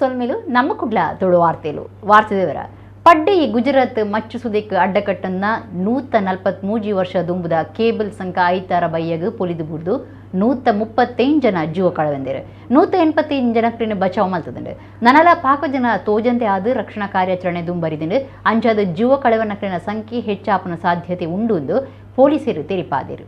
ಸೊಲ್ಮೆಲು ನಮ್ಮ ಕುಡ್ಲ ತುಳು ವಾರ್ತೆಲು ವಾರ್ತೆದೇವರ ಪಡ್ಡೆ ಗುಜರಾತ್ ಮಚ್ಚು ಸುದೆಕ್ ಅಡ್ಡಕಟ್ಟನ್ನ 143 ವರ್ಷ ದುಂಬುದ ಕೇಬಲ್ ಸಂಕ ಐತಾರ ಬಯ್ಯಗ್ ಪೊಲಿದು ಬುಡ್ದು 135 ಜನ ಜೀವ ಕಳವೆಂದಿರು 185 ಜನಕ್ರಿನ ಬಚಾವ್ ಮಲ್ತದಂಡು ನನಲ ಪಾಕ ಜನ ತೋಜಂತೆ ಆದ ರಕ್ಷಣಾ ಕಾರ್ಯಾಚರಣೆ ದುಂಬರಿದಂಡು ಅಂಚಾದ ಜೀವ ಕಳವನಕ್ರಿನ ಸಂಖ್ಯೆ ಹೆಚ್ಚಾಪನ ಸಾಧ್ಯತೆ ಉಂಡು ಎಂದು ಪೊಲೀಸರು ತೆರಿಪಾದಿರು.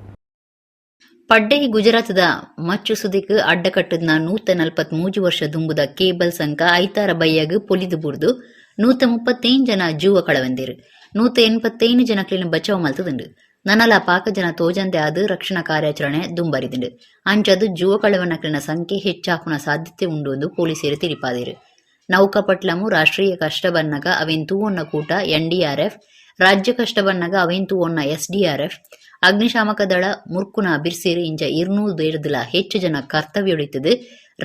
ಪಡ್ಡೆ ಗುಜರಾತದ ಮಚ್ಚು ಸುದಿಕ್ ಅಡ್ಡಕಟ್ಟದ 143 ವರ್ಷ ದುಂಬುದ ಕೇಬಲ್ ಸಂಕ ಐತಾರ ಬಯ್ಯಗ್ ಪೊಲಿದು ಬುಡ್ದು 135 ಜನ ಜೀವ ಕಳವೆಂದಿರು 185 ಜನಕ್ಲಿನ ಬಚಾವ್ ಮಲ್ತದಂಡು ನನಲ ಪಾಕ ಜನ ತೋಜಂತೆ ಆದ ರಕ್ಷಣಾ ಕಾರ್ಯಾಚರಣೆ ದುಂಬರಿದಂಡು ಅಂಚದು ಜೀವ ಕಳವನಕ್ಲಿನ ಸಂಖ್ಯೆ ಹೆಚ್ಚಾಪುನ ಸಾಧ್ಯತೆ ಉಂಡು ಎಂದು ಪೊಲೀಸರು ತಿಳಿಪಾದಿರು. ನೌಕಾಪಟ್ಲಮು ರಾಷ್ಟ್ರೀಯ ಕಷ್ಟ ಬನ್ನಗ ಅವೆನ್ ತೂವೊನ್ನ ಕೂಟ ಎನ್ಡಿಆರ್ಎಫ್, ರಾಜ್ಯ ಕಷ್ಟ ಬನ್ನಗ ಅವೆನ್ ತೂವೊನ್ನ ಎಸ್ಡಿಆರ್ಎಫ್, ಅಗ್ನಿಶಾಮಕ ದಳ ಮುರ್ಕುನ ಬಿರ್ಸಿರು ಇಂಚ 200 ಹೆಚ್ಚು ಜನ ಕರ್ತವ್ಯೊಡಿತ್ತದು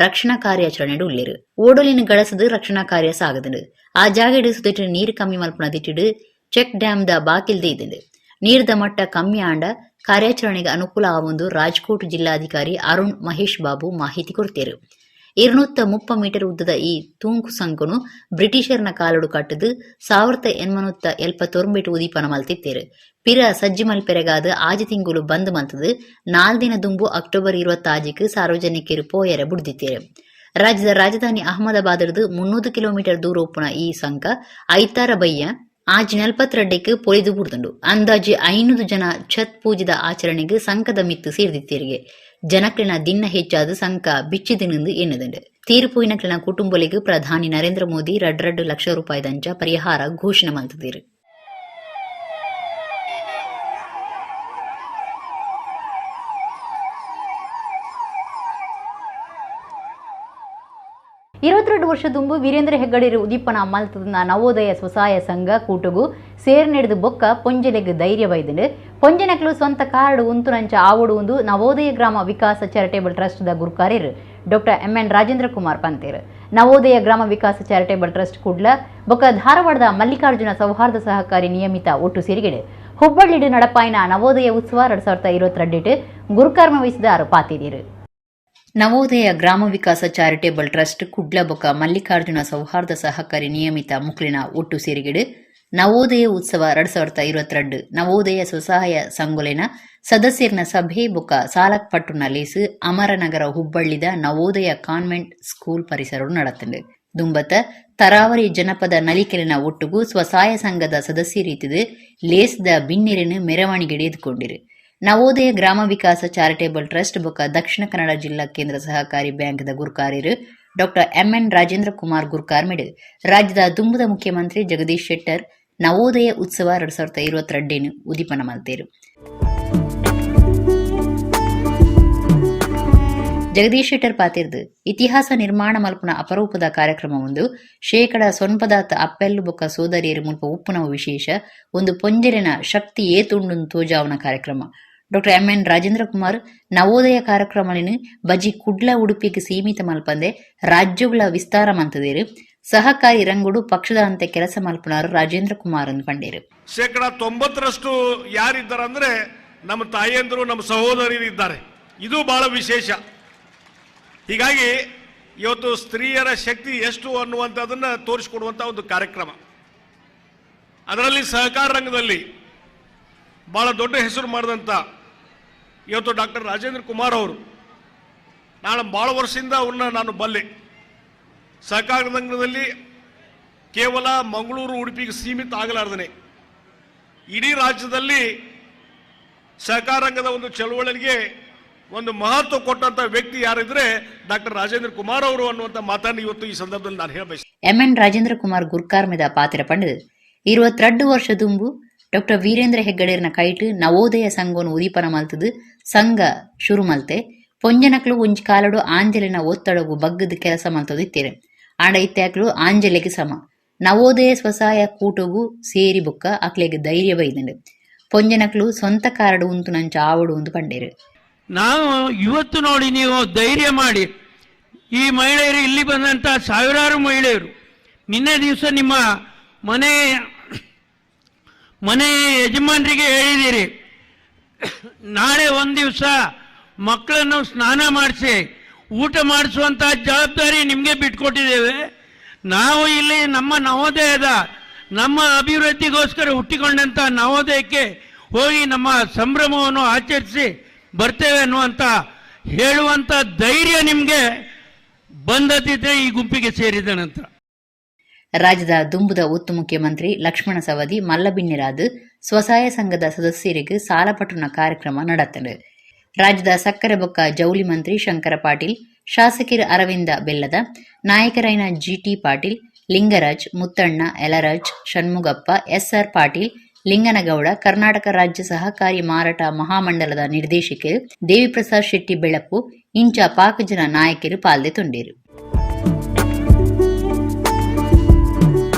ರಕ್ಷಣಾ ಕಾರ್ಯಾಚರಣೆ ಉಳ್ಳೇರು. ಓಡಲಿನ ಗಳಸದು ರಕ್ಷಣಾ ಕಾರ್ಯ ಸಾಗದಂಡು. ಆ ಜಾಗೆಡ್ ಸುದಿಟ್ಟು ನೀರು ಕಮ್ಮಿ ಮಲ್ಪುನ ದಿಟ್ಟಿಡು check dam the ಬಾಕಿಲ್ದೆ ಇದ್ದಂಡು. ನೀರ್ದ ಮಟ್ಟ ಕಮ್ಮಿ ಆಂಡ ಕಾರ್ಯಾಚರಣೆಗೆ ಅನುಕೂಲ ಆವೊಂದು ರಾಜ್ಕೋಟ್ ಜಿಲ್ಲಾಧಿಕಾರಿ ಅರುಣ್ ಮಹೇಶ್ ಬಾಬು ಮಾಹಿತಿ ಕೊಡ್ತೇರು. 230 ಮೀಟರ್ ಉದ್ದದ ಈ ತೂಂಕು ಸಂಕನು ಬ್ರಿಟಿಷರ್ನ ಕಾಲಡು ಕಟ್ಟದು 1879 ಉದೀಪನ ಮಲ್ತಿತ್ತೇರು. ಪಿರ ಸಜ್ಜಿ ಮಲ್ಪೆರೆಗಾದ ಆಜಿ ತಿಂಗುಲು ಬಂದ್ ಮಲ್ತದು 4 ದಿನ ದುಂಬು ಅಕ್ಟೋಬರ್ 26 ಸಾರ್ವಜನಿಕರು ಪೋಯರೆ ಬುಡ್ದಿತ್ತೇರು. ರಾಜ್ಯದ ರಾಜಧಾನಿ ಅಹಮದಾಬಾದ್ರದು 300 ಕಿಲೋಮೀಟರ್ ದೂರ ಉಪ್ಪುನ ಈ ಸಂಕ ಐತಾರ ಬಯ್ಯ ಆಜಿ 42 ಪೊಲಿದು ಬುಡ್ದುಂಡು. ಅಂದಾಜಿ 500 ಜನ ಛತ್ ಪೂಜೆದ ಆಚರಣೆಗೆ ಸಂಕದ ಮಿತ್ತು ಸೇರ್ದಿತ್ತೇರಿಗೆ. ಜನಕ್ಲಿನ ದಿನ ಹೆಚ್ಚಾದ ಸಂಕ ಬಿಚ್ಚಿದಿನಿಂದು ಎನ್ನುದುಂಡು. ತೀರ್ಪುಯಿನಕ್ಲಿನ ಕುಟುಂಬಲಿಗೆ ಪ್ರಧಾನಿ ನರೇಂದ್ರ ಮೋದಿ 2 ಲಕ್ಷ ರೂಪಾಯಿ ದಂಚ ಪರಿಹಾರ ಘೋಷಣೆ ಮಲ್ತದಿರು. 22 ವರ್ಷ ದುಂಬು ವೀರೇಂದ್ರ ಹೆಗ್ಗಡೆರು ಉದೀಪನ ಮಲ್ತದ ನವೋದಯ ಸ್ವಸಹಾಯ ಸಂಘ ಕೂಟಗು ಸೇರ್ ನಡೆದು ಬೊಕ್ಕ ಪೊಂಜೆಲೆಗ್ ಧೈರ್ಯ ಬೈದಂಡು. ಪೊಂಜೆನಕ್ಲು ಸ್ವಂತ ಕಾರ್ಡ್ ಉಂತುನಂಚ ಆವೋಡು ಒಂದು Navodaya Grama Vikasa charitable trust the ಗುರುಕಾರ್ಯರು doctor M N Rajendra Kumar ಪಂತೇರು. ನವೋದಯ ಗ್ರಾಮ ವಿಕಾಸ ಚಾರಿಟೇಬಲ್ ಟ್ರಸ್ಟ್ ಕುಡ್ಲ ಬೊಕ್ಕ ಧಾರವಾಡದ ಮಲ್ಲಿಕಾರ್ಜುನ ಸೌಹಾರ್ದ ಸಹಕಾರಿ ನಿಯಮಿತ ಒಟ್ಟು ಸೇರಿಗೆಡೆ ಹುಬ್ಬಳ್ಳಿಡು ನಡಪಾಯಿನ ನವೋದಯ ಉತ್ಸವ 2022 ಗುರುಕರ್ಮ ವಹಿಸಿದ ಪಾತಿದೀರು. ನವೋದಯ ಗ್ರಾಮ ವಿಕಾಸ ಚಾರಿಟೇಬಲ್ ಟ್ರಸ್ಟ್ ಕುಡ್ಲ ಬೊಕ್ಕ ಮಲ್ಲಿಕಾರ್ಜುನ ಸೌಹಾರ್ದ ಸಹಕಾರಿ ನಿಯಮಿತ ಮುಕ್ಲಿನ ಒಟ್ಟು ಸೇರಿಗೆಡು ನವೋದಯ ಉತ್ಸವ 2022 ನವೋದಯ ಸ್ವಸಹಾಯ ಸಂಗೊಲೆನ ಸದಸ್ಯರ್ನ ಸಭೆ ಬೊಕ್ಕ ಸಾಲಕ್ ಪಟ್ಟುನ ಲೇಸು ಅಮರನಗರ ಹುಬ್ಬಳ್ಳಿದ ನವೋದಯ ಕಾನ್ವೆಂಟ್ ಸ್ಕೂಲ್ ಪರಿಸರ ನಡತಂಡು. ದುಂಬತ ತರಾವರಿ ಜನಪದ ನಲಿಕೆಲಿನ ಒಟ್ಟುಗು ಸ್ವಸಹಾಯ ಸಂಘದ ಸದಸ್ಯರೀತಿದು ಲೇಸ್ದ ಬಿನ್ನಿರಿನ ಮೆರವಣಿಗೆ ಎದ್ಕೊಂಡಿರು. ನವೋದಯ ಗ್ರಾಮ ವಿಕಾಸ ಚಾರಿಟೇಬಲ್ ಟ್ರಸ್ಟ್ ಬೊಕ್ಕ ದಕ್ಷಿಣ ಕನ್ನಡ ಜಿಲ್ಲಾ ಕೇಂದ್ರ ಸಹಕಾರಿ ಬ್ಯಾಂಕ್ದ ಗುರುಕಾರ್ಯರು doctor M N Rajendra Kumar ಗುರುಕಾರ್ಮಿಡ್ ರಾಜ್ಯದ ದುಂಬುದ ಮುಖ್ಯಮಂತ್ರಿ ಜಗದೀಶ್ ಶೆಟ್ಟರ್ ನವೋದಯ ಉತ್ಸವ 2022 ಉದೀಪನ ಮಲ್ತೇರು. ಜಗದೀಶ್ ಶೆಟ್ಟರ್ ಪಾತಿರ್ದು ಇತಿಹಾಸ ನಿರ್ಮಾಣ ಮಲ್ಪುನ ಅಪರೂಪದ ಕಾರ್ಯಕ್ರಮ ಒಂದು 9% ಅಪ್ಪೆಲ್ಲು ಬೊಕ್ಕ ಸೋದರಿಯರು ಮುಲ್ಪ ಉಪ್ಪುನವು ವಿಶೇಷ ಒಂದು ಪೊಂಜೆರೆನ ಶಕ್ತಿ ಏತುಂಡು ತೋಜಾವನ ಕಾರ್ಯಕ್ರಮ. Doctor M N Rajendra Kumar Navodaya ಕಾರ್ಯಕ್ರಮಲಿನ ಬಜಿ ಕುಡ್ಲ ಉಡುಪಿಗೆ ಸೀಮಿತ ಮಲ್ಪಂದೆ ರಾಜ್ಯಗಳ ವಿಸ್ತಾರ ಮಂತದೇರು. ಸಹಕಾರಿ ರಂಗುಡು ಪಕ್ಷದ ಅಂತೆ ಕೆಲಸ ಮಲ್ಪುನಾರು ರಾಜೇಂದ್ರ ಕುಮಾರ್ ಎಂದು ಪಂಡೇರು. 90% ಯಾರಿದ್ದಾರೆ ಅಂದ್ರೆ ನಮ್ಮ ತಾಯಂದರು, ನಮ್ಮ ಸಹೋದರಿಯರು ಇದ್ದಾರೆ. ಇದು ಬಹಳ ವಿಶೇಷ. ಹೀಗಾಗಿ ಇವತ್ತು ಸ್ತ್ರೀಯರ ಶಕ್ತಿ ಎಷ್ಟು ಅನ್ನುವಂಥದ್ದನ್ನು ತೋರಿಸಿಕೊಡುವಂಥ ಒಂದು ಕಾರ್ಯಕ್ರಮ. ಅದರಲ್ಲಿ ಸಹಕಾರ ರಂಗದಲ್ಲಿ ಬಹಳ ದೊಡ್ಡ ಹೆಸರು ಮಾಡಿದಂಥ ಇವತ್ತು ಡಾಕ್ಟರ್ ರಾಜೇಂದ್ರ ಕುಮಾರ್ ಅವರು, ನಾನು ಭಾಳ ವರ್ಷದಿಂದ ಅವ್ರನ್ನ ನಾನು ಬಲ್ಲೆ. ಸಹಕಾರ ರಂಗದಲ್ಲಿ ಕೇವಲ ಮಂಗಳೂರು ಉಡುಪಿಗೆ ಸೀಮಿತ ಆಗಲಾರ್ದನೆ ಇಡೀ ರಾಜ್ಯದಲ್ಲಿ ಸಹಕಾರ ರಂಗದ ಒಂದು ಚಳವಳಿಗೆ ಒಂದು ಮಹತ್ವ ಕೊಟ್ಟಂತ ವ್ಯಕ್ತಿ ಯಾರಿದ್ರೆ ಡಾಕ್ಟರ್ ರಾಜೇಂದ್ರ ಕುಮಾರ್ ಅವರು ಅನ್ನುವಂಥ ಮಾತನ್ನು ಇವತ್ತು ಈ ಸಂದರ್ಭದಲ್ಲಿ ನಾನು ಹೇಳಬಯಸ್ತೇನೆ. ಎಂ ಎನ್ ರಾಜೇಂದ್ರ ಕುಮಾರ್ ಗುರ್ಕಾರ್ಮೆದ ಪಾತ್ರ ಪಂಡದು 22 ವರ್ಷ ದುಂಬು ಡಾಕ್ಟರ್ ವೀರೇಂದ್ರ ಹೆಗ್ಗಡೆರ್ನ ಕೈಟ್ ನವೋದಯ ಸಂಘವನ್ನು ಉದೀಪನ ಮಲ್ತದು ಸಂಘ ಶುರು ಮಲ್ತೆ. ಪೊಂಜನಕ್ಲು ಒಂಜಿ ಕಾಲಡು ಆಂಜಲಿನ ಒತ್ತಡಗು ಬಗ್ಗದ ಕೆಲಸ ಮಲ್ತದು ಇತ್ತೇರೆ. ಆಂಡ ಇತ್ಯಾಕ್ಲು ಆಂಜಲಿಗೆ ಸಮ ನವೋದಯ ಸ್ವಸಹಾಯ ಕೂಟಗು ಸೇರಿ ಬೊಕ್ಕ ಅಕ್ಲೆಗ್ ಧೈರ್ಯ ಬೈದಂಡು. ಪೊಂಜನಕ್ಲು ಸ್ವಂತ ಕಾರಡು ಉಂತು ನಂಚ ಆವಡು ಒಂದು ಪಂಡೇರು. ನಾವು ಇವತ್ತು ನೋಡಿ, ನೀವು ಧೈರ್ಯ ಮಾಡಿ ಈ ಮಹಿಳೆಯರು ಇಲ್ಲಿ ಬಂದಂಥ ಸಾವಿರಾರು ಮಹಿಳೆಯರು ನಿನ್ನೆ ದಿವಸ ನಿಮ್ಮ ಮನೆ ಮನೆ ಯಜಮಾನರಿಗೆ ಹೇಳಿದ್ದೀರಿ, ನಾಳೆ ಒಂದು ದಿವಸ ಮಕ್ಕಳನ್ನು ಸ್ನಾನ ಮಾಡಿಸಿ ಊಟ ಮಾಡಿಸುವಂಥ ಜವಾಬ್ದಾರಿ ನಿಮಗೆ ಬಿಟ್ಕೊಟ್ಟಿದ್ದೇವೆ. ನಾವು ಇಲ್ಲಿ ನಮ್ಮ ನವೋದಯದ ನಮ್ಮ ಅಭಿವೃದ್ಧಿಗೋಸ್ಕರ ಹುಟ್ಟಿಕೊಂಡಂಥ ನವೋದಯಕ್ಕೆ ಹೋಗಿ ನಮ್ಮ ಸಂಭ್ರಮವನ್ನು ಆಚರಿಸಿ ಬರ್ತೇವೆ ಅನ್ನುವಂಥ ಹೇಳುವಂಥ ಧೈರ್ಯ ನಿಮಗೆ ಬಂದದ್ದಿದ್ರೆ ಈ ಗುಂಪಿಗೆ ಸೇರಿದ ನಂತರ. ರಾಜ್ಯದ ದುಂಬುದ ಒತ್ತು ಮುಖ್ಯಮಂತ್ರಿ ಲಕ್ಷ್ಮಣ ಸವದಿ ಮಲ್ಲಬಿನ್ನಿರಾದ್ ಸ್ವಸಹಾಯ ಸಂಘದ ಸದಸ್ಯರಿಗೆ ಸಾಲ ಪಟ್ಟುನ ಕಾರ್ಯಕ್ರಮ ನಡತ್ತಂಡು. ರಾಜ್ಯದ ಸಕ್ಕರೆ ಬೊಕ್ಕ ಜೌಲಿ ಮಂತ್ರಿ ಶಂಕರ ಪಾಟೀಲ್, ಶಾಸಕರು ಅರವಿಂದ ಬೆಲ್ಲದ, ನಾಯಕರೈನ ಜಿಟಿ ಪಾಟೀಲ್, ಲಿಂಗರಾಜ್, ಮುತ್ತಣ್ಣ, ಯಲರಾಜ್, ಷಣ್ಮುಗಪ್ಪ, ಎಸ್ಆರ್ ಪಾಟೀಲ್, ಲಿಂಗನಗೌಡ, ಕರ್ನಾಟಕ ರಾಜ್ಯ ಸಹಕಾರಿ ಮಾರಾಟ ಮಹಾಮಂಡಲದ ನಿರ್ದೇಶಕರು ದೇವಿಪ್ರಸಾದ್ ಶೆಟ್ಟಿ ಬೆಳಪು ಇಂಚ ಪಾಕಜನ ನಾಯಕರು ಪಾಲ್ದೆ ತುಂಡೇರು.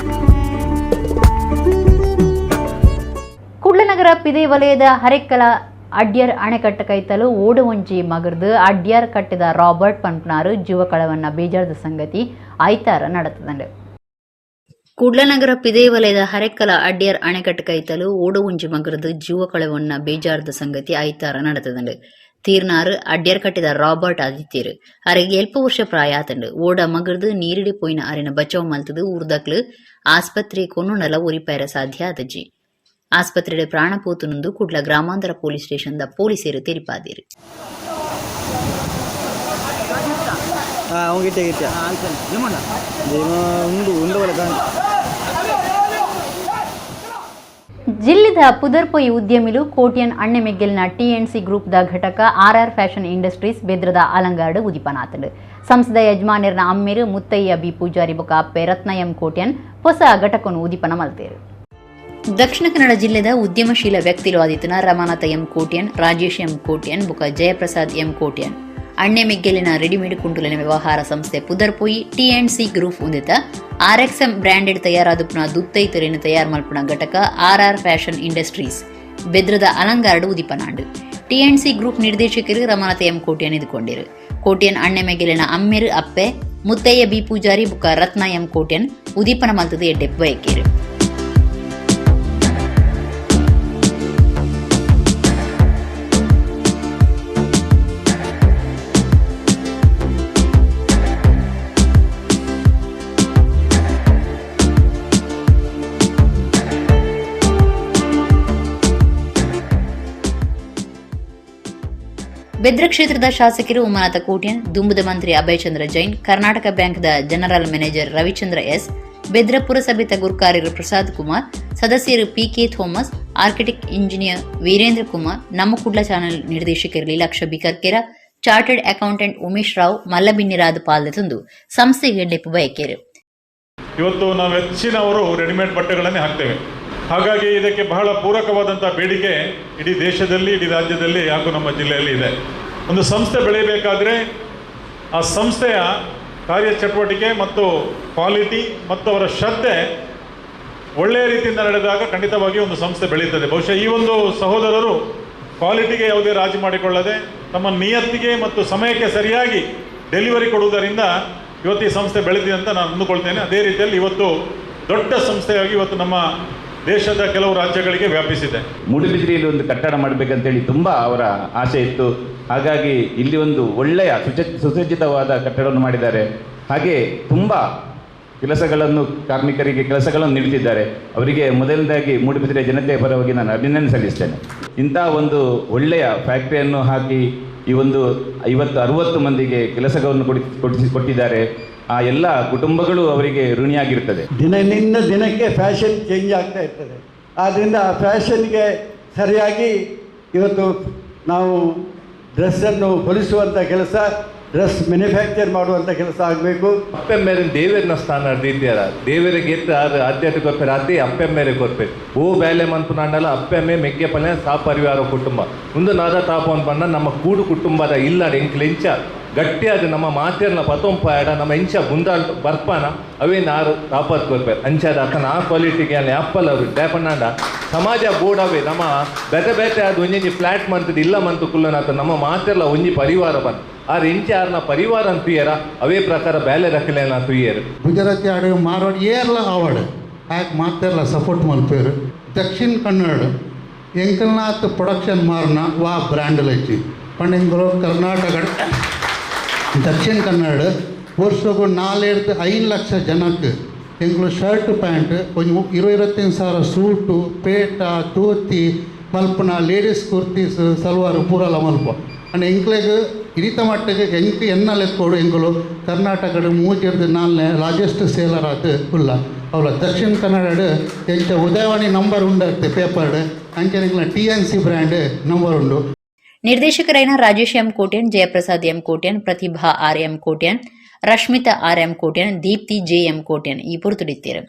ಕುಡ್ಲನಗರ ಪಿದೆ ವಲಯದ ಹರೆಕ್ಕಲ ಅಡ್ಯರ್ ಅಣೆಕಟ್ಟ ಕೈತಲು ಓಡುವಂಜಿ ಮಗರ್ದು ಅಡ್ಯಾರ್ ಕಟ್ಟಿದ ರಾಬರ್ಟ್ ಪಂಪ್ನಾರು ಜೀವಕಳವನ್ನ ಬೇಜಾರದ ಸಂಗತಿ ಐತಾರ நடத்தದಂಡು. ಕುಡ್ಲನಗರ ಪಿದೆ ವಲಯದ ಹರೆಕ್ಕಲ ಅಡ್ಯಾರ್ ಅಣೆಕಟ್ಟ ಕೈತಲು ಓಡುವಂಜಿ ಮಗರ್ದು ಜೀವಕಳವನ್ನ ಬೇಜಾರದ ಸಂಗತಿ ಐತಾರ நடத்தದಂಡು. ತೀರ್ನಾರು ಅಡ್ಯಾರ್ ಕಟ್ಟಿದ ರಾಬರ್ಟ್ ಆದಿತ್ಯರು. ಅರೆಗೆ ಎಲ್ಪ ವರ್ಷ ಪ್ರಾಯ ಆತಂಡು. ಓಡ ಮಗರ್ದು ನೀರಿಡಿ ಪೋಯಿನ ಅರೆನ ಬಚಾವ್ ಮಲ್ತದು ಊರ್ದಕ್ಲು ಆಸ್ಪತ್ರೆ ಕೊನುಂಡಲ ಒರಿಪೇರ ಸಾಧ್ಯ ಆದಜಿ. ಆಸ್ಪತ್ರೆಡೆ ಪ್ರಾಣ ಪೋತುನೊಂದು ಕುಡ್ಲ ಗ್ರಾಮಾಂತರ ಪೊಲೀಸ್ ಸ್ಟೇಷನ್ ದ ಪೊಲೀಸರು ತೆರಿಪಾದಿರು. ಗಿಟ್ಟೆ ಗಿಟ್ಟೆ ಉಂಡು ಉಂಡು. ಜಿಲ್ಲೆದ ಪುದರ್ಪೊಯಿ ಉದ್ಯಮಿಲು ಕೋಟ್ಯನ್ ಅಣ್ಣೆಮೆಗ್ಗೆಲ್ನ ಟಿಎನ್ಸಿ ಗ್ರೂಪ್ದ ಘಟಕ ಆರ್ಆರ್ ಫ್ಯಾಷನ್ ಇಂಡಸ್ಟ್ರೀಸ್ ಬೆದ್ರದ ಅಲಂಗಾರ್ಡ್ ಉದಿಪನಾತಂಡು. ಸಂಸ್ಥೆದ ಯಜಮಾನಿರ್ನ ಅಮ್ಮೇರು ಮುತ್ತಯ್ಯ ಬಿ ಪೂಜಾರಿ ಬೊಕ ಅಪ್ಪೆ ರತ್ನ ಎಂ ಕೋಟ್ಯನ್ ಹೊಸ ಘಟಕನು ಉದಿಪನ ಮಲ್ತೇರು. ದಕ್ಷಿಣ ಕನ್ನಡ ಜಿಲ್ಲೆದ ಉದ್ಯಮಶೀಲ ವ್ಯಕ್ತಿಲು ಆದಿತ್ತನ ರಮಾನಾಥ ಎಂ ಕೋಟ್ಯನ್, ರಾಜೇಶ್ ಎಂ ಕೋಟ್ಯನ್ ಬುಕ ಜಯಪ್ರಸಾದ್ ಎಂ ಕೋಟ್ಯನ್ ಅಣ್ಣೆ ಮೆಗ್ಗೆಲಿನ ರೆಡಿಮೇಡ್ ಕುಂಟುಲಿನ ವ್ಯವಹಾರ ಸಂಸ್ಥೆ ಪುದರ್ಪೊಯಿ ಟಿಎನ್ಸಿ ಗ್ರೂಪ್ ಉಂದಿತ ಆರ್ಎಕ್ಸ್ಎಂ ಬ್ರಾಂಡೆಡ್ ತಯಾರಾದುಪ್ಪುನ ದುತ್ತೈತರಿನ ತಯಾರ್ ಮಲ್ಪುನ ಘಟಕ ಆರ್ಆರ್ ಫ್ಯಾಷನ್ ಇಂಡಸ್ಟ್ರೀಸ್ ಬೆದ್ರದ ಅಲಂಗಾರ್ಡ್ ಉದಿಪನಾಂಡು. ಟಿಎನ್ಸಿ ಗ್ರೂಪ್ ನಿರ್ದೇಶಕರು ರಮಾನಾಥ ಎಂ ಕೋಟ್ಯನ್ ಎದುಕೊಂಡಿರು. ಕೋಟ್ಯನ್ ಅಣ್ಣೆ ಮೆಗ್ಗೆಲಿನ ಅಮ್ಮೆರು ಅಪ್ಪೆ ಮುತ್ತಯ್ಯ ಬಿ ಪೂಜಾರಿ ಬುಕ ರತ್ನ ಎಂ ಕೋಟ್ಯನ್ ಉದೀಪನ ಮಲ್ತದ ಎಡ್ಡೆಪ್ಪು ಬಯಕೇರು. ಬೆದ್ರ ಕ್ಷೇತ್ರದ ಶಾಸಕರು ಉಮಾನಾಥ ಕೋಟ್ಯನ್, ದುಂಬುದ ಮಂತ್ರಿ ಅಭಯಚಂದ್ರ ಜೈನ್, ಕರ್ನಾಟಕ ಬ್ಯಾಂಕ್ದ general manager Ravichandra S, Bedra ಪುರಸಭೆತ ಗುರ್ಕಾರ್ಯರು ಪ್ರಸಾದ್ ಕುಮಾರ್, ಸದಸ್ಯರು PK Thomas, architect engineer Veerendra Kumar, ನಮ್ಮ ಕುಡ್ಲ ಚಾನೆಲ್ ನಿರ್ದೇಶಕರು ಲೀಲಾಕ್ಷ ಬಿಕರ್ಕೆರ, ಚಾರ್ಟರ್ಡ್ ಅಕೌಂಟೆಂಟ್ ಉಮೇಶ್ ರಾವ್ ಮಲ್ಲಬಿನ್ನಿರಾದ್ ಪಾಲ್ದೆ ತಂದು ಸಂಸ್ಥೆಗೆ ಡೆಪ್ಪು ಬಯಕೇರು. ಇವತ್ತು ನಾವು ಹೆಚ್ಚಿನವರು ರೆಡಿಮೇಡ್ ಬಟ್ಟೆಗಳನ್ನೇ ಹಾಕ್ತೇವೆ. ಹಾಗಾಗಿ ಇದಕ್ಕೆ ಬಹಳ ಪೂರಕವಾದಂಥ ಬೇಡಿಕೆ ಇಡೀ ದೇಶದಲ್ಲಿ, ಇಡೀ ರಾಜ್ಯದಲ್ಲಿ ಹಾಗೂ ನಮ್ಮ ಜಿಲ್ಲೆಯಲ್ಲಿ ಇದೆ. ಒಂದು ಸಂಸ್ಥೆ ಬೆಳೆಯಬೇಕಾದರೆ ಆ ಸಂಸ್ಥೆಯ ಕಾರ್ಯಚಟುವಟಿಕೆ ಮತ್ತು ಕ್ವಾಲಿಟಿ ಮತ್ತು ಅವರ ಶ್ರದ್ಧೆ ಒಳ್ಳೆಯ ರೀತಿಯಿಂದ ನಡೆದಾಗ ಖಂಡಿತವಾಗಿಯೂ ಒಂದು ಸಂಸ್ಥೆ ಬೆಳೆಯುತ್ತದೆ. ಬಹುಶಃ ಈ ಒಂದು ಸಹೋದರರು ಕ್ವಾಲಿಟಿಗೆ ಯಾವುದೇ ರಾಜಿ ಮಾಡಿಕೊಳ್ಳದೆ ತಮ್ಮ ನಿಯತ್ತಿಗೆ ಮತ್ತು ಸಮಯಕ್ಕೆ ಸರಿಯಾಗಿ ಡೆಲಿವರಿ ಕೊಡುವುದರಿಂದ ಇವತ್ತು ಈ ಸಂಸ್ಥೆ ಬೆಳೆದಿದೆ ಅಂತ ನಾನು ಅಂದುಕೊಳ್ತೇನೆ. ಅದೇ ರೀತಿಯಲ್ಲಿ ಇವತ್ತು ದೊಡ್ಡ ಸಂಸ್ಥೆಯಾಗಿ ಇವತ್ತು ನಮ್ಮ ದೇಶದ ಕೆಲವು ರಾಜ್ಯಗಳಿಗೆ ವ್ಯಾಪಿಸಿದೆ. ಮೂಡುಬಿದಿರೆಯಲ್ಲಿ ಒಂದು ಕಟ್ಟಡ ಮಾಡಬೇಕಂತೇಳಿ ತುಂಬ ಅವರ ಆಸೆ ಇತ್ತು. ಹಾಗಾಗಿ ಇಲ್ಲಿ ಒಂದು ಒಳ್ಳೆಯ ಸುಸಜ್ಜಿತವಾದ ಕಟ್ಟಡವನ್ನು ಮಾಡಿದ್ದಾರೆ. ಹಾಗೆ ತುಂಬ ಕೆಲಸಗಳನ್ನು, ಕಾರ್ಮಿಕರಿಗೆ ಕೆಲಸಗಳನ್ನು ನೀಡುತ್ತಿದ್ದಾರೆ. ಅವರಿಗೆ ಮೊದಲನೇದಾಗಿ ಮೂಡುಬಿದಿರೆ ಜನತೆಯ ಪರವಾಗಿ ನಾನು ಅಭಿನಂದನೆ ಸಲ್ಲಿಸ್ತೇನೆ. ಇಂಥ ಒಂದು ಒಳ್ಳೆಯ ಫ್ಯಾಕ್ಟ್ರಿಯನ್ನು ಹಾಕಿ ಈ ಒಂದು 50-60 ಮಂದಿಗೆ ಕೆಲಸಗಳನ್ನು ಕೊಟ್ಟಿದ್ದಾರೆ. ಆ ಎಲ್ಲ ಕುಟುಂಬಗಳು ಅವರಿಗೆ ಋಣಿಯಾಗಿರ್ತದೆ. ದಿನದಿಂದ ದಿನಕ್ಕೆ ಫ್ಯಾಷನ್ ಚೇಂಜ್ ಆಗ್ತಾ ಇರ್ತದೆ. ಆದ್ದರಿಂದ ಆ ಫ್ಯಾಷನ್ಗೆ ಸರಿಯಾಗಿ ಇವತ್ತು ನಾವು ಡ್ರೆಸ್ಸನ್ನು ಹೊಲಿಸುವಂಥ ಕೆಲಸ, ಡ್ರೆಸ್ ಮ್ಯಾನುಫ್ಯಾಕ್ಚರ್ ಮಾಡುವಂಥ ಕೆಲಸ ಆಗಬೇಕು. ಅಪ್ಪೆ ಮೇರೆ ದೇವರನ್ನ ಸ್ಥಾನ ದೀದ್ಯಾರ ದೇವರಿಗೆ ಎತ್ತ ಆದ್ಯತೆ ಕೊರ್ಪೆರ್, ಅದೇ ಅಪ್ಪೆ ಮೇರೆ ಕೊರ್ಪೆರ್. ಓ ಬೇಲೆ ಮನ್ಪುನಾಂಡಲ ಅಪ್ಪೆ ಮೇ ಮೆಗ್ಗೆ ಪಲ್ಯ ಸಾ ಪರಿವಾರ ಕುಟುಂಬ ಒಂದು ನಾದ ತಾಪ ಅನ್ಪಂಡ ನಮ್ಮ ಕೂಡು ಕುಟುಂಬದ ಇಲ್ಲ ಎಂಕ್ಲು ಎಂಚ ಗಟ್ಟಿಯಾದ ನಮ್ಮ ಮಾತೆರ್ನ ಪತೊಂಪಾಯಡ ನಮ್ಮ ಎಂಚ ಬುಂದಾಲ್ ಬರ್ಪಾನ ಅವೇ ನಾರು ತಾಪತ್ ಕೊರ್ಪೆರ್. ಅಂಚಾದ ಅಕ್ಕನ ಆ ಕ್ವಾಲಿಟಿಗೆ ಅಲ್ಲಿ ಅಪ್ಪಲ್ ಅವರು ಡ್ಯಾಪಣ್ಣಾಂಡ ಸಮಾಜ ಬೋರ್ಡ್ ಅವೇ ನಮ್ಮ ಬೇತೆ ಬೇತೆ ಅದು ಒಂಜೊಂಜಿ ಫ್ಲ್ಯಾಟ್ ಮಂತದ ಇಲ್ಲ ಮಂತು ಕುಲ್ಲನಾತ ನಮ್ಮ ಮಾತೆರ್ಲ ಒಂಜಿ ಪರಿವಾರ ಬಂದು ಆರ್ ಎಂಚ ಆರ್ನ ಪರಿವಾರ ಅಂತುಯರ ಅವೇ ಪ್ರಕಾರ ಬೇಲೆ ರಕಲೇನ ತುಯ್ಯರು. ಗುಜರಾತಿ ಆಡು ಮಾರವಾಡಿ ಏರ್ಲ ಆವಡ್ ಆಯ್ಕೆ ಮಾತೆರ್ಲ ಸಪೋರ್ಟ್ ಮಲ್ಪೇರು. ದಕ್ಷಿಣ ಕನ್ನಡ ಎಂಕಲ್ನಾಥ್ ಪ್ರೊಡಕ್ಷನ್ ಮಾರ್ನ ವಾ ಬ್ರ್ಯಾಂಡ್ ಲೈಚಿ ಪಂಡ ಎಂಕುಲು ಕರ್ನಾಟಕ ದಕ್ಷಿಣ ಕನ್ನಡ ವರ್ಷಗು 4-5 ಲಕ್ಷ ಜನಕ್ಕೆ ಎಂಕುಲು ಶರ್ಟ್ ಪ್ಯಾಂಟ್ ಒಂಜಿ 20-25 ಸಾವಿರ ಸೂಟು ಪೇಟ ಧೋತಿ ಮಲ್ಪುನ ಲೇಡೀಸ್ ಕುರ್ತೀಸ್ ಸಲ್ವಾರು ಪೂರಲ ಮಲ್ಪ. ಅಂಡ್ ಎಂಕ್ಲೆಗ್ ಇರಿತ ಮಟ್ಟಿಗೆ ಎಂಕ್ ಎನ್ನ ಲೆಕ್ಕೋಡು ಎಂಕುಲು ಕರ್ನಾಟಕಡ್ 3-4 ಲಾರ್ಜೆಸ್ಟ್ ಸೇಲರ್ ಆದ್ ಉಲ್ಲ. ಅವಲ ದಕ್ಷಿಣ ಕನ್ನಡಡ್ ಎಂಚ ಉದಯವಾಣಿ ನಂಬರ್ ಉಂಡತ್ತೆ ಪೇಪರ್ಡ್ ಅಂಚನೆ ಎಂಕ್ಲ TNC ಬ್ರ್ಯಾಂಡ್ ನಂಬರ್ ಉಂಡು. ನಿರ್ದೇಶಕರಾಯಿನ Rajesh M Kotian, Jayaprasad M Kotian, Prathibha R M Kotian, Rashmitha R M Kotian, Deepthi J M Kotian ಈ ಪೊರ್ತುಡಿತ್ತೆರ್.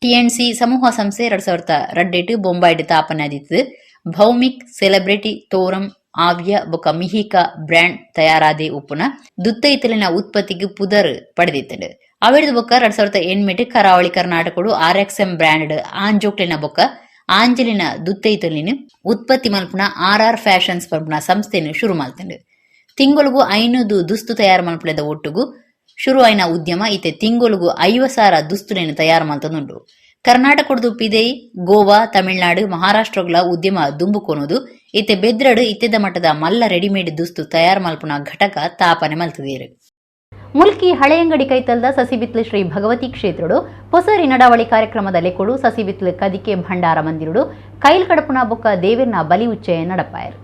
ಟಿಎನ್ಸಿ ಸಮೂಹ ಸಂಸ್ಥೆ 2002 ಬೊಂಬಾಯಿಡ್ ತಾಪನೆ ಆದಿತ್ತದು. ಭೌಮಿಕ್, ಸೆಲೆಬ್ರಿಟಿ, ತೋರಂ, ಆವ್ಯ ಬೊಕ ಮಿಹಿಕಾ ಬ್ರ್ಯಾಂಡ್ ತಯಾರಾದೆ ಉಪ್ಪುನ ದುತ್ತೈತಲಿನ ಉತ್ಪತ್ತಿಗೆ ಪುದರ್ ಪಡೆದಿತ್ತಂಡು. ಅವೆಡ್ದ್ ಬೊಕ್ಕ 2008 ಕರಾವಳಿ ಕರ್ನಾಟಕಡು ಆರ್ಎಕ್ಸ್ಎಂ ಬ್ರ್ಯಾಂಡ್ ಆಂಜೋಕ್ಲಿನ ಬೊಕ್ಕ ಆಂಜಲಿನ ದುತ್ತೈತಲಿನ ಉತ್ಪತ್ತಿ ಮಲ್ಪುನ ಆರ್ ಆರ್ ಫ್ಯಾಷನ್ಸ್ ಪನ್ಪುನ ಸಂಸ್ಥೆನ್ ಶುರು ಮಲ್ತಂಡು. ತಿಂಗೊಳುಗು 500 ದುಸ್ತು ತಯಾರು ಮಲ್ಪುಲೆದ ಒಟ್ಟುಗು ಶುರು ಆಯಿನ ಉದ್ಯಮ ಇತ್ತೆ ತಿಂಗೊಳುಗು 50,000 ದುಸ್ತುಲೆನ್ ತಯಾರು ಮಲ್ತೊಂದುಂಡು. ಕರ್ನಾಟಕಡ್ದು ಪಿದೈ ಗೋವಾ, ತಮಿಳುನಾಡು, ಮಹಾರಾಷ್ಟ್ರಗಳ ಉದ್ಯಮ ದುಂಬುಕೊನೋದು ಇತ್ತೆ ಬೆದ್ರಡ್ ಇತ್ತೆದ ಮಟ್ಟದ ಮಲ್ಲ ರೆಡಿಮೇಡ್ ದುಸ್ತು ತಯಾರು ಮಲ್ಪುನ ಘಟಕ ತಾಪನೆ ಮಲ್ತದೇರು. ಮುಲ್ಕಿ ಹಳೆಯಂಗಡಿ ಕೈತಲ್ದ ಸಸಿಬಿತ್ಲು ಶ್ರೀ ಭಗವತಿ ಕ್ಷೇತ್ರಡು ಪೊಸರಿ ನಡಾವಳಿ ಕಾರ್ಯಕ್ರಮದ ಲೆಕ್ಕೊಡು ಸಸಿಬಿತ್ಲು ಕದಿಕೆ ಭಂಡಾರ ಮಂದಿರುಡು ಕೈಲ್ ಕಡಪುನ ಬೊಕ್ಕ ದೇವಿರ್ನ ಬಲಿ ಉಚ್ಚಯ ನಡಪಾಯರು.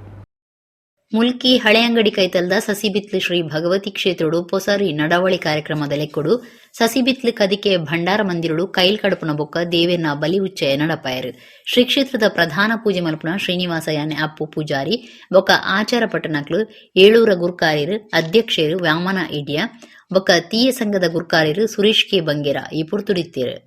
ಮುಲ್ಕಿ ಹಳೆಯಂಗಡಿ ಕೈತಲ್ದ ಸಸಿಬಿತ್ಲು ಶ್ರೀ ಭಗವತಿ ಕ್ಷೇತ್ರಡು ಪೊಸರಿ ನಡಾವಳಿ ಕಾರ್ಯಕ್ರಮದ ಲೆಕ್ಕೊಡು ಸಸಿಬಿತ್ಲು ಕದಿಕೆ ಭಂಡಾರ ಮಂದಿರುಡು ಕೈಲ್ ಕಡಪುನ ಬೊಕ್ಕ ದೇವಿರ್ನ ಬಲಿ ಉಚ್ಚಯ ನಡಪಾಯರು. ಶ್ರೀ ಕ್ಷೇತ್ರದ ಪ್ರಧಾನ ಪೂಜೆ ಮಲ್ಪುನ ಶ್ರೀನಿವಾಸ ಯಾನೆ ಅಪ್ಪು ಪೂಜಾರಿ ಬೊಕ್ಕ ಆಚಾರ ಪಟ್ಟಣಕ್ಲು ಏಳೂರ ಗುರ್ಕಾರ್ಯರು ಅಧ್ಯಕ್ಷರು ವಾಮನ ಇಡಿಯ ಬೊಕ್ಕ ತೀಯ ಸಂಘದ ಗುರ್ಕಾರ್ಯರು ಸುರೇಶ್ ಕೆ ಬಂಗೇರ ಈ ಪೊರ್ತುಡಿತ್ತೇರು.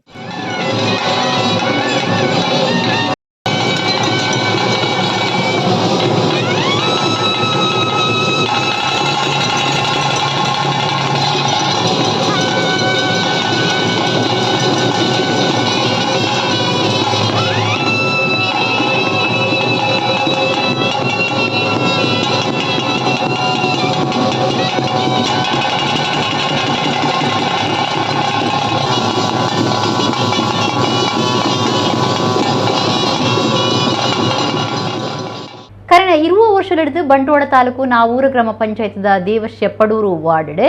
ಕರಿನ 20 ವರ್ಷಲೆಡ್ದು ಬಂಟ್ವಾಳ ತಾಲೂಕು ನಾವೂರು ಗ್ರಾಮ ಪಂಚಾಯತ್ದ ದೇವಶ್ಯ ಪಡೂರು ವಾರ್ಡ್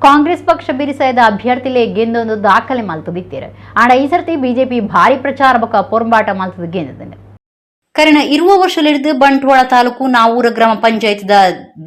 ಕಾಂಗ್ರೆಸ್ ಪಕ್ಷ ಬಿರಿಸಾಯದ ಅಭ್ಯರ್ಥಿಲೆ ಗೆಂದೊಂದು ದಾಖಲೆ ಮಲ್ತದಿತ್ತೇರು. ಆಂಡ ಈ ಸರ್ತಿ ಬಿಜೆಪಿ ಭಾರಿ ಪ್ರಚಾರ ಬೊಕ್ಕ ಪೊರಂಬಾಟ ಮಲ್ತದ ಗೆಂದದಂಡು. ಕರಿನ 20 ವರ್ಷಲೆಡ್ದು ಬಂಟ್ವಾಳ ತಾಲೂಕು ನಾವೂರು ಗ್ರಾಮ ಪಂಚಾಯತ್ದ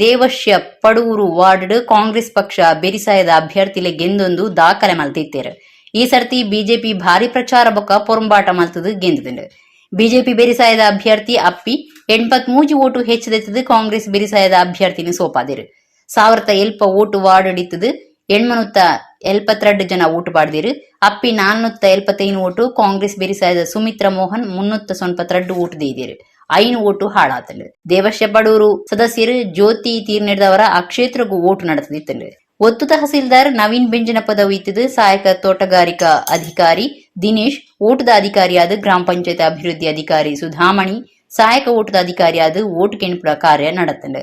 ದೇವಶ್ಯ ಪಡೂರು ವಾರ್ಡ್ ಕಾಂಗ್ರೆಸ್ ಪಕ್ಷ ಬೆರಿಸಾಯದ ಅಭ್ಯರ್ಥಿಲೆ ಗೆಂದೊಂದು ದಾಖಲೆ ಮಲ್ತಿತ್ತೇರು. ಈ ಸರ್ತಿ ಬಿಜೆಪಿ ಭಾರಿ ಪ್ರಚಾರ ಬೊಕ್ಕ ಪೊರಂಬಾಟ ಮಲ್ತದ ಗೆಂದದಂಡು. ಬಿಜೆಪಿ ಬೆರಿಸಾಯದ ಅಭ್ಯರ್ಥಿ ಅಪ್ಪಿ 83 ಓಟು ಹೆಚ್ಚದೆತ್ತದು ಕಾಂಗ್ರೆಸ್ ಬೆರಿಸಾಯದ ಅಭ್ಯರ್ಥಿನ ಸೋಪಾದಿರು. 1080 ಓಟು ವಾರ್ಡ್ ಇತ್ತದು 872 ಜನ ಓಟು ಪಾಡ್ದಿರು. ಅಪ್ಪಿ 475 ಓಟು, ಕಾಂಗ್ರೆಸ್ ಬೆರಿಸಾಯದ ಸುಮಿತ್ರಾ ಮೋಹನ್ 392 ಓಟು ದೇದಿರು. 5 ಓಟು ಹಾಳಾತಂಡು. ದೇವಶ್ಯ ಪಡೂರು ಸದಸ್ಯರು ಜ್ಯೋತಿ ತೀರ್ನೆಡ್ದವರ ಆ ಕ್ಷೇತ್ರಕ್ಕೂ ಓಟು ನಡೆದಿತ್ತಂಡು. ಒತ್ತು ತಹಸೀಲ್ದಾರ್ ನವೀನ್ ಬೆಂಜನ ಪದವಿ ಇತ್ತದು ಸಹಾಯಕ ತೋಟಗಾರಿಕಾ ಅಧಿಕಾರಿ ದಿನೇಶ್, ಓಟದ ಅಧಿಕಾರಿಯಾದ ಗ್ರಾಮ ಪಂಚಾಯತ್ ಅಭಿವೃದ್ಧಿ ಅಧಿಕಾರಿ ಸುಧಾಮಣಿ, ಸಹಾಯಕ ಓಟದ ಅಧಿಕಾರಿಯಾದ ಓಟು ಕೆಣಪುರ ಕಾರ್ಯ நடತ್ತಂಡು.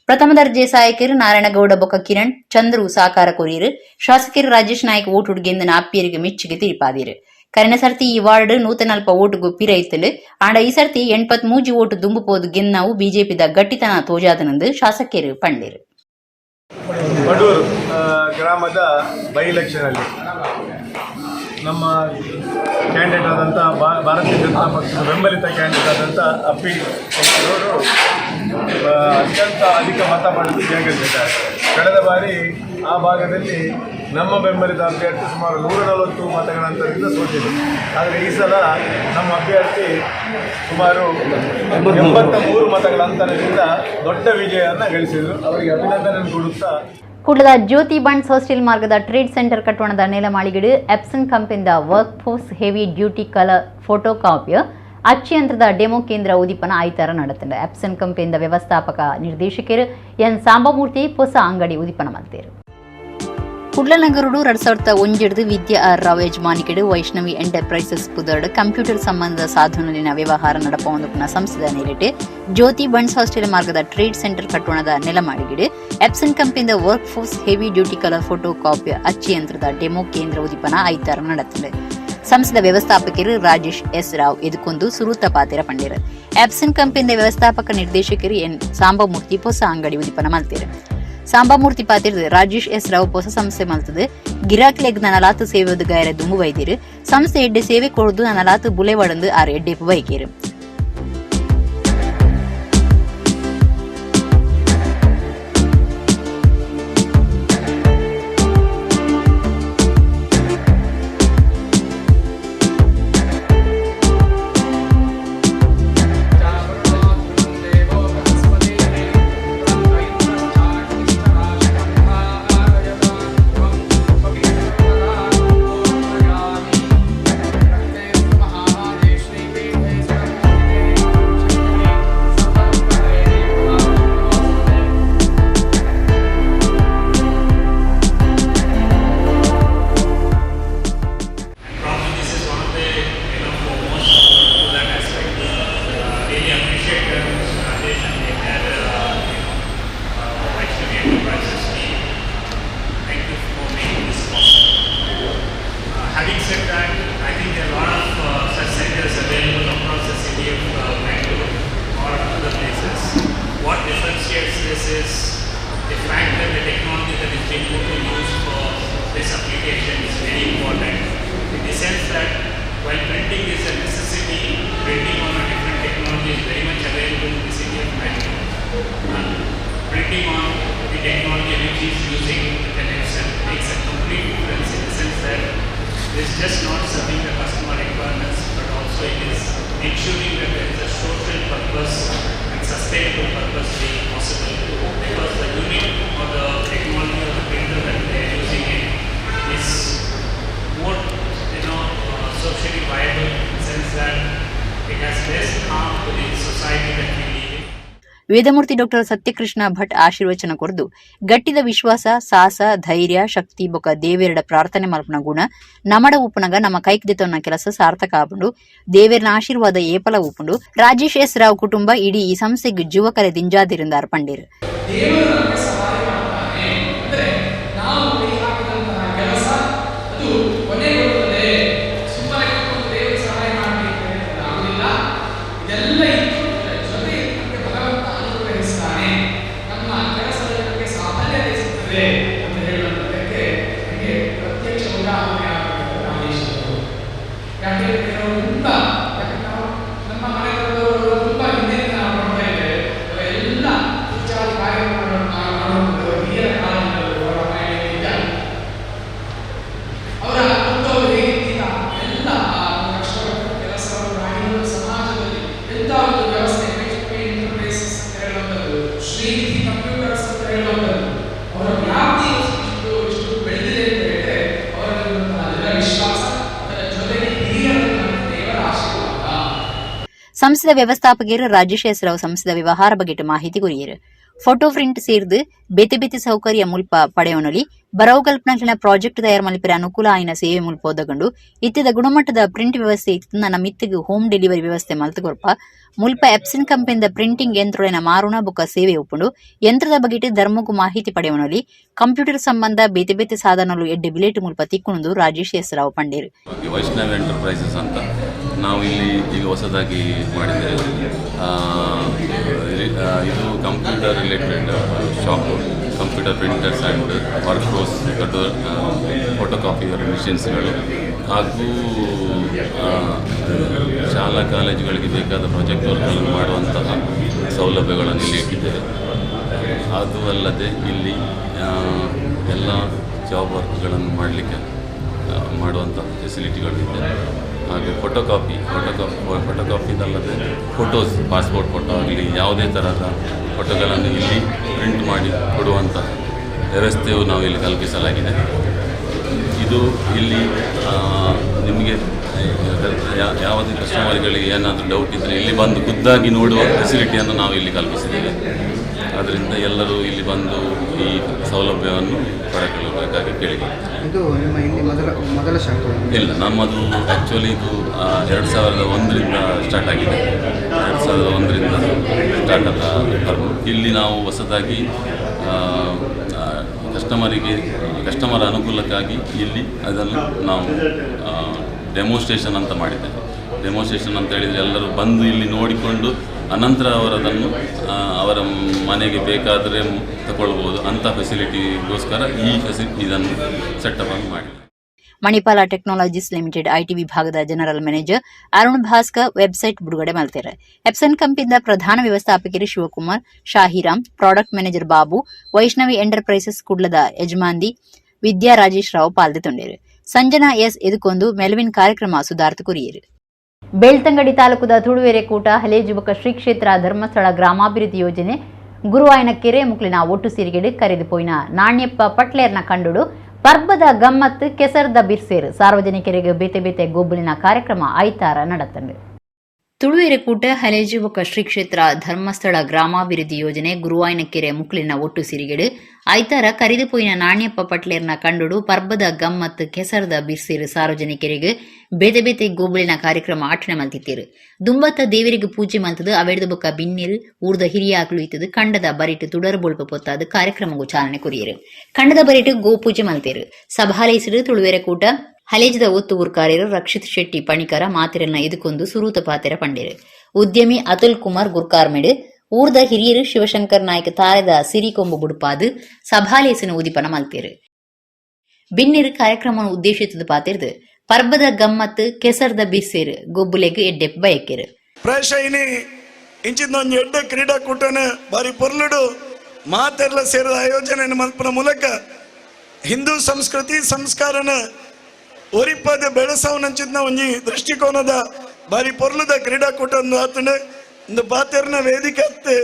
ಪ್ರಥಮ ದರ್ಜೆ ಸಹಾಯಕರು ನಾರಾಯಣಗೌಡ ಬೊಕ್ಕ ಕಿರಣ್ ಚಂದ್ರು ಸಾಕಾರ ಕೊರಿಯರು. ಶಾಸಕರು ರಾಜೇಶ್ ನಾಯ್ಕ್ ಓಟು ಗೆಂದನ ಅಪ್ಪಿಯರಿಗೆ ಮೆಚ್ಚುಗೆ ತಿರಿಪಾದಿರು. ಕರಿನ ಸರ್ತಿ ಈ ವಾರ್ಡ್ 140 ಓಟುಗು ಪಿರ ಇತ್ತಂಡು. ಆಂಡ ಈ ಸರ್ತಿ 83 ಓಟು ದುಂಬು ಪೋದು ಗೆನ್ನಾವು ಬಿಜೆಪಿದ ಗಟ್ಟಿತನ ತೋಜಾದನಂದು ಶಾಸಕರು ಪಂಡೇರು. ಪಡೂರು ಗ್ರಾಮದ ಬೈ ಎಲೆಕ್ಷನಲ್ಲಿ ನಮ್ಮ ಕ್ಯಾಂಡಿಡೇಟ್ ಆದಂಥ ಭಾರತೀಯ ಜನತಾ ಪಕ್ಷದ ಬೆಂಬಲಿತ ಕ್ಯಾಂಡಿಡೇಟ್ ಆದಂಥ ಅಪ್ಪಿ ಅವರು ಅತ್ಯಂತ ಅಧಿಕ ಮತ ಪಡೆದು ಜಯಗಳಿಸಿದ್ದಾರೆ. ಕಳೆದ ಬಾರಿ ಆ ಭಾಗದಲ್ಲಿ ನಮ್ಮ ಬೆಂಬಲಿತ ಅಭ್ಯರ್ಥಿ ಸುಮಾರು 140 ಮತಗಳ ಅಂತರದಿಂದ ಸೋತಿದ್ದರು. ಆದರೆ ಈ ಸಲ ನಮ್ಮ ಅಭ್ಯರ್ಥಿ ಸುಮಾರು 83 ಮತಗಳ ಅಂತರದಿಂದ ದೊಡ್ಡ ವಿಜಯವನ್ನು ಗಳಿಸಿದರು. ಅವರಿಗೆ ಅಭಿನಂದನೆ ಕೊಡುತ್ತಾ ಕುಡ್ಲದ ಜ್ಯೋತಿ ಬಂಟ್ಸ್ ಹಾಸ್ಟೆಲ್ ಮಾರ್ಗದ ಟ್ರೇಡ್ ಸೆಂಟರ್ ಕಟ್ಟೋಣದ ನೆಲಮಾಳಿಗೆಡು ಎಪ್ಸನ್ ಕಂಪನಿದ work force heavy duty colour photo copy ಅಚ್ಚಯಂತ್ರದ demo ಕೇಂದ್ರ ಉದೀಪನ ಐತಾರ ನಡೆತಂಡ. ಎಪ್ಸನ್ ಕಂಪನಿದ ವ್ಯವಸ್ಥಾಪಕ ನಿರ್ದೇಶಕರು ಎನ್ ಸಾಂಬಮೂರ್ತಿ ಹೊಸ ಅಂಗಡಿ ಉದೀಪನ ಮಲ್ತೇರು. ಕುಡ್ಲನಗರುಡು 2001 ವಿದ್ಯಾ ಆರ್ ರಾವ್ ಯಜಮಾನಿಕೆಡು ವೈಷ್ಣವಿ ಎಂಟರ್ಪ್ರೈಸಸ್ ಪುದರ್ಡ್ ಕಂಪ್ಯೂಟರ್ ಸಂಬಂಧದ ಸಾಧನಲಿನ ವ್ಯವಹಾರ ನಡಪವೊಂದು ಸಂಸ್ಥೆದ ನೇರಿಟ್ಟು ಜ್ಯೋತಿ ಬಂಟ್ಸ್ ಹಾಸ್ಟೆಲ್ ಮಾರ್ಗದ ಟ್ರೇಡ್ ಸೆಂಟರ್ ಕಟ್ಟೋಣದ ನೆಲಮಾಳಿಗೆಡು ಎಪ್ಸನ್ ಕಂಪನಿದ work force heavy duty colour photo copy ಅಚ್ಚಿ ಯಂತ್ರದ ಡೆಮೋ ಕೇಂದ್ರ ಉದೀಪನ ಐತಾರ ನಡೆತಂಡು. ಸಂಸ್ಥೆದ ವ್ಯವಸ್ಥಾಪಕರು ರಾಜೇಶ್ ಎಸ್ ರಾವ್ ಇದಕ್ಕೊಂದು ಸುರೂತ ಪಾತಿರ ಪಂಡಿರು. ಎಪ್ಸನ್ ಕಂಪನಿದ ವ್ಯವಸ್ಥಾಪಕ ನಿರ್ದೇಶಕರು ಎನ್ ಸಾಂಬಮೂರ್ತಿ ಹೊಸ ಅಂಗಡಿ ಉದೀಪನ ಮಲ್ತೇರು. ಸಾಂಬಾಮೂರ್ತಿ ಪಾತಿರ್ದು ರಾಜೇಶ್ ಎಸ್ ರಾವ್ ಹೊಸ ಸಂಸ್ಥೆ ಮಲ್ತದು ಗಿರಾಕ್ಲೆಗ್ ನನಲಾತು ಸೇವೆ ಗಾಯರ ದುಂಬು ವೈದಿರು ಸಂಸ್ಥೆ ಎಡ್ಡೆ ಸೇವೆ ಕೊಡುದು ನನಲಾತು ಬುಲೆವಡಂದು ಆರು ಎಡ್ಡೆಪು ಬೈಕೇರು. ವೇದಮೂರ್ತಿ ಡಾಕ್ಟರ್ ಸತ್ಯಕೃಷ್ಣ ಭಟ್ ಆಶೀರ್ವಚನ ಕೊರ್ದು ಗಟ್ಟಿದ ವಿಶ್ವಾಸ, ಸಾಹಸ, ಧೈರ್ಯ, ಶಕ್ತಿ ಬೊಕ ದೇವೆರಡ ಪ್ರಾರ್ಥನೆ ಮಲ್ಪನ ಗುಣ ನಮಡ ಉಪ್ಪುನಗ ನಮ್ಮ ಕೈಕ್ದಿತವನ್ನ ಕೆಲಸ ಸಾರ್ಥಕ ಆಪುಂಡು. ದೇವೆರ್ನ ಆಶೀರ್ವಾದ ಏಪಲ ಉಪ್ಪುಂಡು. ರಾಜೇಶ್ ಎಸ್ ರಾವ್ ಕುಟುಂಬ ಇಡೀ ಈ ಸಂಸ್ಥೆಗೆ ಜೀವಕಲೆ ದಿಂಜಾದಿರಿಂದಾರ್ ಪಂಡೀರ್. ಸಂಸ್ಥೆದ ವ್ಯವಸ್ಥಾಪಕರು ರಾಜೇಶ್ ಎಸ್ ರಾವ್ ಸಂಸ್ಥೆದ ವ್ಯವಹಾರ ಬಗ್ಗೆ ಮಾಹಿತಿ ಕೊರಿಯರು. ಫೋಟೋ ಪ್ರಿಂಟ್ ಸೇರ್ದು ಬೇತೆ ಬೇತೆ ಸೌಕರ್ಯ ಮುಲ್ಪ ಪಡೆಯೋನಲಿ ಬರವು ಕಲ್ಪನಾ ಪ್ರಾಜೆಕ್ಟ್ ತಯಾರು ಮಲ್ಪೆರೆ ಅನುಕೂಲ ಆಯಿನ ಸೇವೆ ಮುಲ್ಪ ಒದಗೊಂಡು ಇತ್ತೆದ ಗುಣಮಟ್ಟದ ಪ್ರಿಂಟ್ ವ್ಯವಸ್ಥೆ ಇತ್ತಿನ ನಮ್ಮಿತ್ತಿಗೆ ಹೋಮ್ ಡೆಲಿವರಿ ವ್ಯವಸ್ಥೆ ಮಲ್ತುಕೊರ್ಪ ಮುಲ್ಪ ಎಪ್ಸಿನ್ ಕಂಪನಿದ ಪ್ರಿಂಟಿಂಗ್ ಯಂತ್ರೊಳೆನ ಮಾರುಣ ಬೊಕ ಸೇವೆ ಉಪ್ಪುಂಡು. ಯಂತ್ರದ ಬಗೆಟ್ ಧರ್ಮಕ್ಕೂ ಮಾಹಿತಿ ಪಡೆಯೋನಲಿ ಕಂಪ್ಯೂಟರ್ ಸಂಬಂಧ ಬೇತೆ ಬೇತೆ ಸಾಧನಗಳು ಎಡ್ಡೆ ಬಿಲೇಟ್ ಮುಲ್ಪ ತಿಕ್ಕುಣದು ರಾಜೇಶ್ ಎಸ್ ರಾವ್ ಪಂಡೇರು. ವೈಷ್ಣವ್ ಎಂಟರ್ಪ್ರೈಸಸ್ ಅಂತ ನಾವು ಇಲ್ಲಿ ಈಗ ಹೊಸದಾಗಿ ಮಾಡಿದ್ದೇವೆ. ಇದು computer related shop, computer printers and work ದೊಡ್ಡ ಫೋಟೋ ಕಾಪಿಯರ್ ಮಿಷಿನ್ಸ್ಗಳು ಹಾಗೂ ಶಾಲಾ ಕಾಲೇಜುಗಳಿಗೆ ಬೇಕಾದ ಪ್ರಾಜೆಕ್ಟ್ ವರ್ಕ್ಗಳನ್ನು ಮಾಡುವಂತಹ ಸೌಲಭ್ಯಗಳನ್ನು ಇಲ್ಲಿ ಇಟ್ಟಿದ್ದೇವೆ. ಅದು ಅಲ್ಲದೆ ಇಲ್ಲಿ ಎಲ್ಲ ಜಾಬ್ ವರ್ಕ್ಗಳನ್ನು ಮಾಡಲಿಕ್ಕೆ ಮಾಡುವಂಥ ಫೆಸಿಲಿಟಿಗಳು ಇದೆ. ಹಾಗೆ ಫೋಟೋಕಾಪಿದಲ್ಲದೆ ಫೋಟೋಸ್, ಪಾಸ್ಪೋರ್ಟ್ ಫೋಟೋ ಆಗಲಿ ಯಾವುದೇ ಥರದ ಫೋಟೋಗಳನ್ನು ಇಲ್ಲಿ ಪ್ರಿಂಟ್ ಮಾಡಿ ಕೊಡುವಂಥ ವ್ಯವಸ್ಥೆಯು ನಾವು ಇಲ್ಲಿ ಕಲ್ಪಿಸಲಾಗಿದೆ. ಇದು ಇಲ್ಲಿ ನಿಮಗೆ ಯಾವುದೇ ಕಸ್ಟಮರ್ಗಳಿಗೆ ಏನಾದರೂ ಡೌಟ್ ಇದ್ದರೆ ಇಲ್ಲಿ ಬಂದು ಖುದ್ದಾಗಿ ನೋಡುವ ಫೆಸಿಲಿಟಿಯನ್ನು ನಾವು ಇಲ್ಲಿ ಕಲ್ಪಿಸಿದ್ದೇವೆ. ಆದ್ದರಿಂದ ಎಲ್ಲರೂ ಇಲ್ಲಿ ಬಂದು ಈ ಸೌಲಭ್ಯವನ್ನು ಪಡೆದುಕೊಳ್ಳಬೇಕಾಗಿ ಕೇಳಿಕೊಳ್ಳುತ್ತೇವೆ. ಇದು ನಿಮ್ಮ ಇಲ್ಲಿ ಮೊದಲ ಶಾಖೆ? ಇಲ್ಲ, ನಮ್ಮದು ಆ್ಯಕ್ಚುಲಿ ಇದು 2001ರಿಂದ ಸ್ಟಾರ್ಟ್ ಆಗಿದೆ. 2001ರಿಂದ ಸ್ಟಾರ್ಟ್ ಆದ ಫರ್ಮ್. ಇಲ್ಲಿ ನಾವು ಹೊಸದಾಗಿ ಕಸ್ಟಮರ್ ಅನುಕೂಲಕ್ಕಾಗಿ ಇಲ್ಲಿ ಅದನ್ನು ನಾವು ಡೆಮೋಸ್ಟ್ರೇಷನ್ ಅಂತ ಮಾಡಿದ್ದೇವೆ. ಡೆಮೋಸ್ಟ್ರೇಷನ್ ಅಂತ ಹೇಳಿದರೆ ಎಲ್ಲರೂ ಬಂದು ಇಲ್ಲಿ ನೋಡಿಕೊಂಡು ಅನಂತರ ಅವರದನ್ನು ಅವರ ಮನೆಗೆ ಬೇಕಾದರೆ ತಗೊಳ್ಬೋದು ಅಂಥ ಫೆಸಿಲಿಟಿಗೋಸ್ಕರ ಈ ಇದನ್ನು ಸೆಟಪ್ ಅನ್ನು ಮಾಡಿ. ಮಣಿಪಾಲ technologies limited IT ವಿಭಾಗದ general manager Arun Bhaskar website ಬಿಡುಗಡೆ ಮಲ್ತೆರ್. ಎಪ್ಸನ್ ಕಂಪನಿದ ಪ್ರಧಾನ ವ್ಯವಸ್ಥಾಪಕರು Shivakumar, ಶಾಹಿರಾಮ್, product manager Babu, Vaishnavi enterprises ಕುಡ್ಲದ ಯಜಮಾಂದಿ ವಿದ್ಯಾ ರಾಜೇಶ್ ರಾವ್ ಪಾಲ್ದೆ. ಸಂಜನಾ ಎಸ್ ಎದುಕೊಂದು ಮೆಲ್ವಿನ್ ಕಾರ್ಯಕ್ರಮ ಸುಧಾರ್ಥ ಕುರಿಯರು. ಬೆಳ್ತಂಗಡಿ ತಾಲೂಕುದ ತುಳುವೆರೆ ಕೂಟ ಹಲೇಜುಬಕ ಶ್ರೀ ಕ್ಷೇತ್ರ ಧರ್ಮಸ್ಥಳ ಗ್ರಾಮಾಭಿವೃದ್ಧಿ ಯೋಜನೆ ಗುರುವಾಯನ ಕೆರೆ ಮುಕ್ಲಿನ ಒಟ್ಟು ಸಿರಿಗೆಡು ಕರೆದು ಪೋಯಿನ ನಾಣ್ಯಪ್ಪ ಪಟ್ಲೇರ್ನ ಕಂಡುಡು ಪರ್ಬದ ಗಮ್ಮತ್ತು ಕೆಸರ್ದ ಬಿರ್ಸೇರು ಸಾರ್ವಜನಿಕರಿಗೆ ಬೇತೆ ಬೇತೆ ಗೊಬ್ಬಲಿನ ಕಾರ್ಯಕ್ರಮ ಐತಾರ ನಡತಂಡು. ತುಳುವೆರೆ ಕೂಟ ಹಲೇಜು ಬೊಕ್ಕ ಶ್ರೀ ಕ್ಷೇತ್ರ ಧರ್ಮಸ್ಥಳ ಗ್ರಾಮಾಭಿವೃದ್ಧಿ ಯೋಜನೆ ಗುರುವಾಯನಕೆರೆ ಮುಕ್ಲಿನ ಒಟ್ಟು ಸಿರಿಗೆಡು ಐತಾರ ಕರಿದು ಪೋಯಿನ ನಾಣ್ಯಪ್ಪ ಪಟ್ಲೇರ್ನ ಕಂಡುಡು ಪರ್ಬದ ಗಮ್ಮತ್ ಕೆಸರ್ದ ಬಿರ್ಸಿರು ಸಾರ್ವಜನಿಕರಿಗೆ ಬೇತೆ ಬೇತೆ ಗೋಬುಳಿನ ಕಾರ್ಯಕ್ರಮ ಆಚರಣೆ ಮಲ್ತಿತ್ತೀರು. ದುಂಬತ್ತ ದೇವರಿಗೆ ಪೂಜೆ ಮಲ್ತದು ಅವೆಡ್ದು ಬೊಕ್ಕ ಬಿನ್ನಿರು ಊರ್ದ ಹಿರಿಯಾಕ್ಲು ಇತ್ತದು ಕಂಡದ ಬರಿಟು ತುಡರ್ ಬೊಳ್ಪ ಪೊತ್ತಾದು ಕಾರ್ಯಕ್ರಮಗೂ ಚಾಲನೆ ಕೊರಿಯರು. ಕಂಡದ ಬರಿಟು ಗೋಪೂಜೆ ಮಲ್ತೇರು. ಸಭಾಲೇಸಿರು ತುಳುವೆರೆ ಕೂಟ ಹಲೇಜದ ಒತ್ತು ಗುರ್ಕಾರ್ಯರು ರಕ್ಷಿತ್ ಶೆಟ್ಟಿ ಪಣಿಕರ ಮಾತಿರನ್ನ ಎದುಕೊಂದು ಸುರೂತ ಪಾತೆರ ಪಂಡೇರು. ಉದ್ಯಮಿ ಅತುಲ್ ಕುಮಾರ್ ಗುರ್ಕಾರ್ಮೆಡು ಊರ್ದ ಹಿರಿಯರು ಶಿವಶಂಕರ್ ನಾಯ್ಕ ತಾರೆದ ಸಿರಿಕೊಂಬು ಬುಡುಪಾದು ಸಭಾಲೇಸನ ಉದಿಪನ ಮಲ್ತೇರು. ಬಿನ್ನಿರು ಕಾರ್ಯಕ್ರಮವನ್ನು ಉದ್ದೇಶಿತದ ಪಾತಿರ್ದು ಪರ್ಬದ ಗಮ್ಮತ್ತು ಕೆಸರ್ದ ಬಿರ್ಸೇರು ಗೊಬ್ಬುಲೆಗ್ ಎಡ್ಡೆಪ್ ಬಯಕೇರು. ಪ್ರಾಯಶಃ ಇನಿ ಇಂಚಿನ ಎಡ್ಡೆ ಕ್ರೀಡಾಕೂಟನ ಬಾರಿ ಪೊರ್ಲುಡು ಮಾತೆರ್ಲ ಸೇರಿದ ಆಯೋಜನೆ ಮಲ್ಪನ ಮೂಲಕ ಹಿಂದೂ ಸಂಸ್ಕೃತಿ ಸಂಸ್ಕಾರನ ಒರಿಪದ ಬೆಳೆಸವನಂಚಿನ ಒಂಜಿ ದೃಷ್ಟಿಕೋನದ ಬಾರಿ ಪೊರ್ಲುದ ಕ್ರೀಡಾಕೂಟ ಆತಂಡು. ಒಂದು ಪಾತೆರ್ನ ವೇದಿಕೆ ಅತ್ತೆ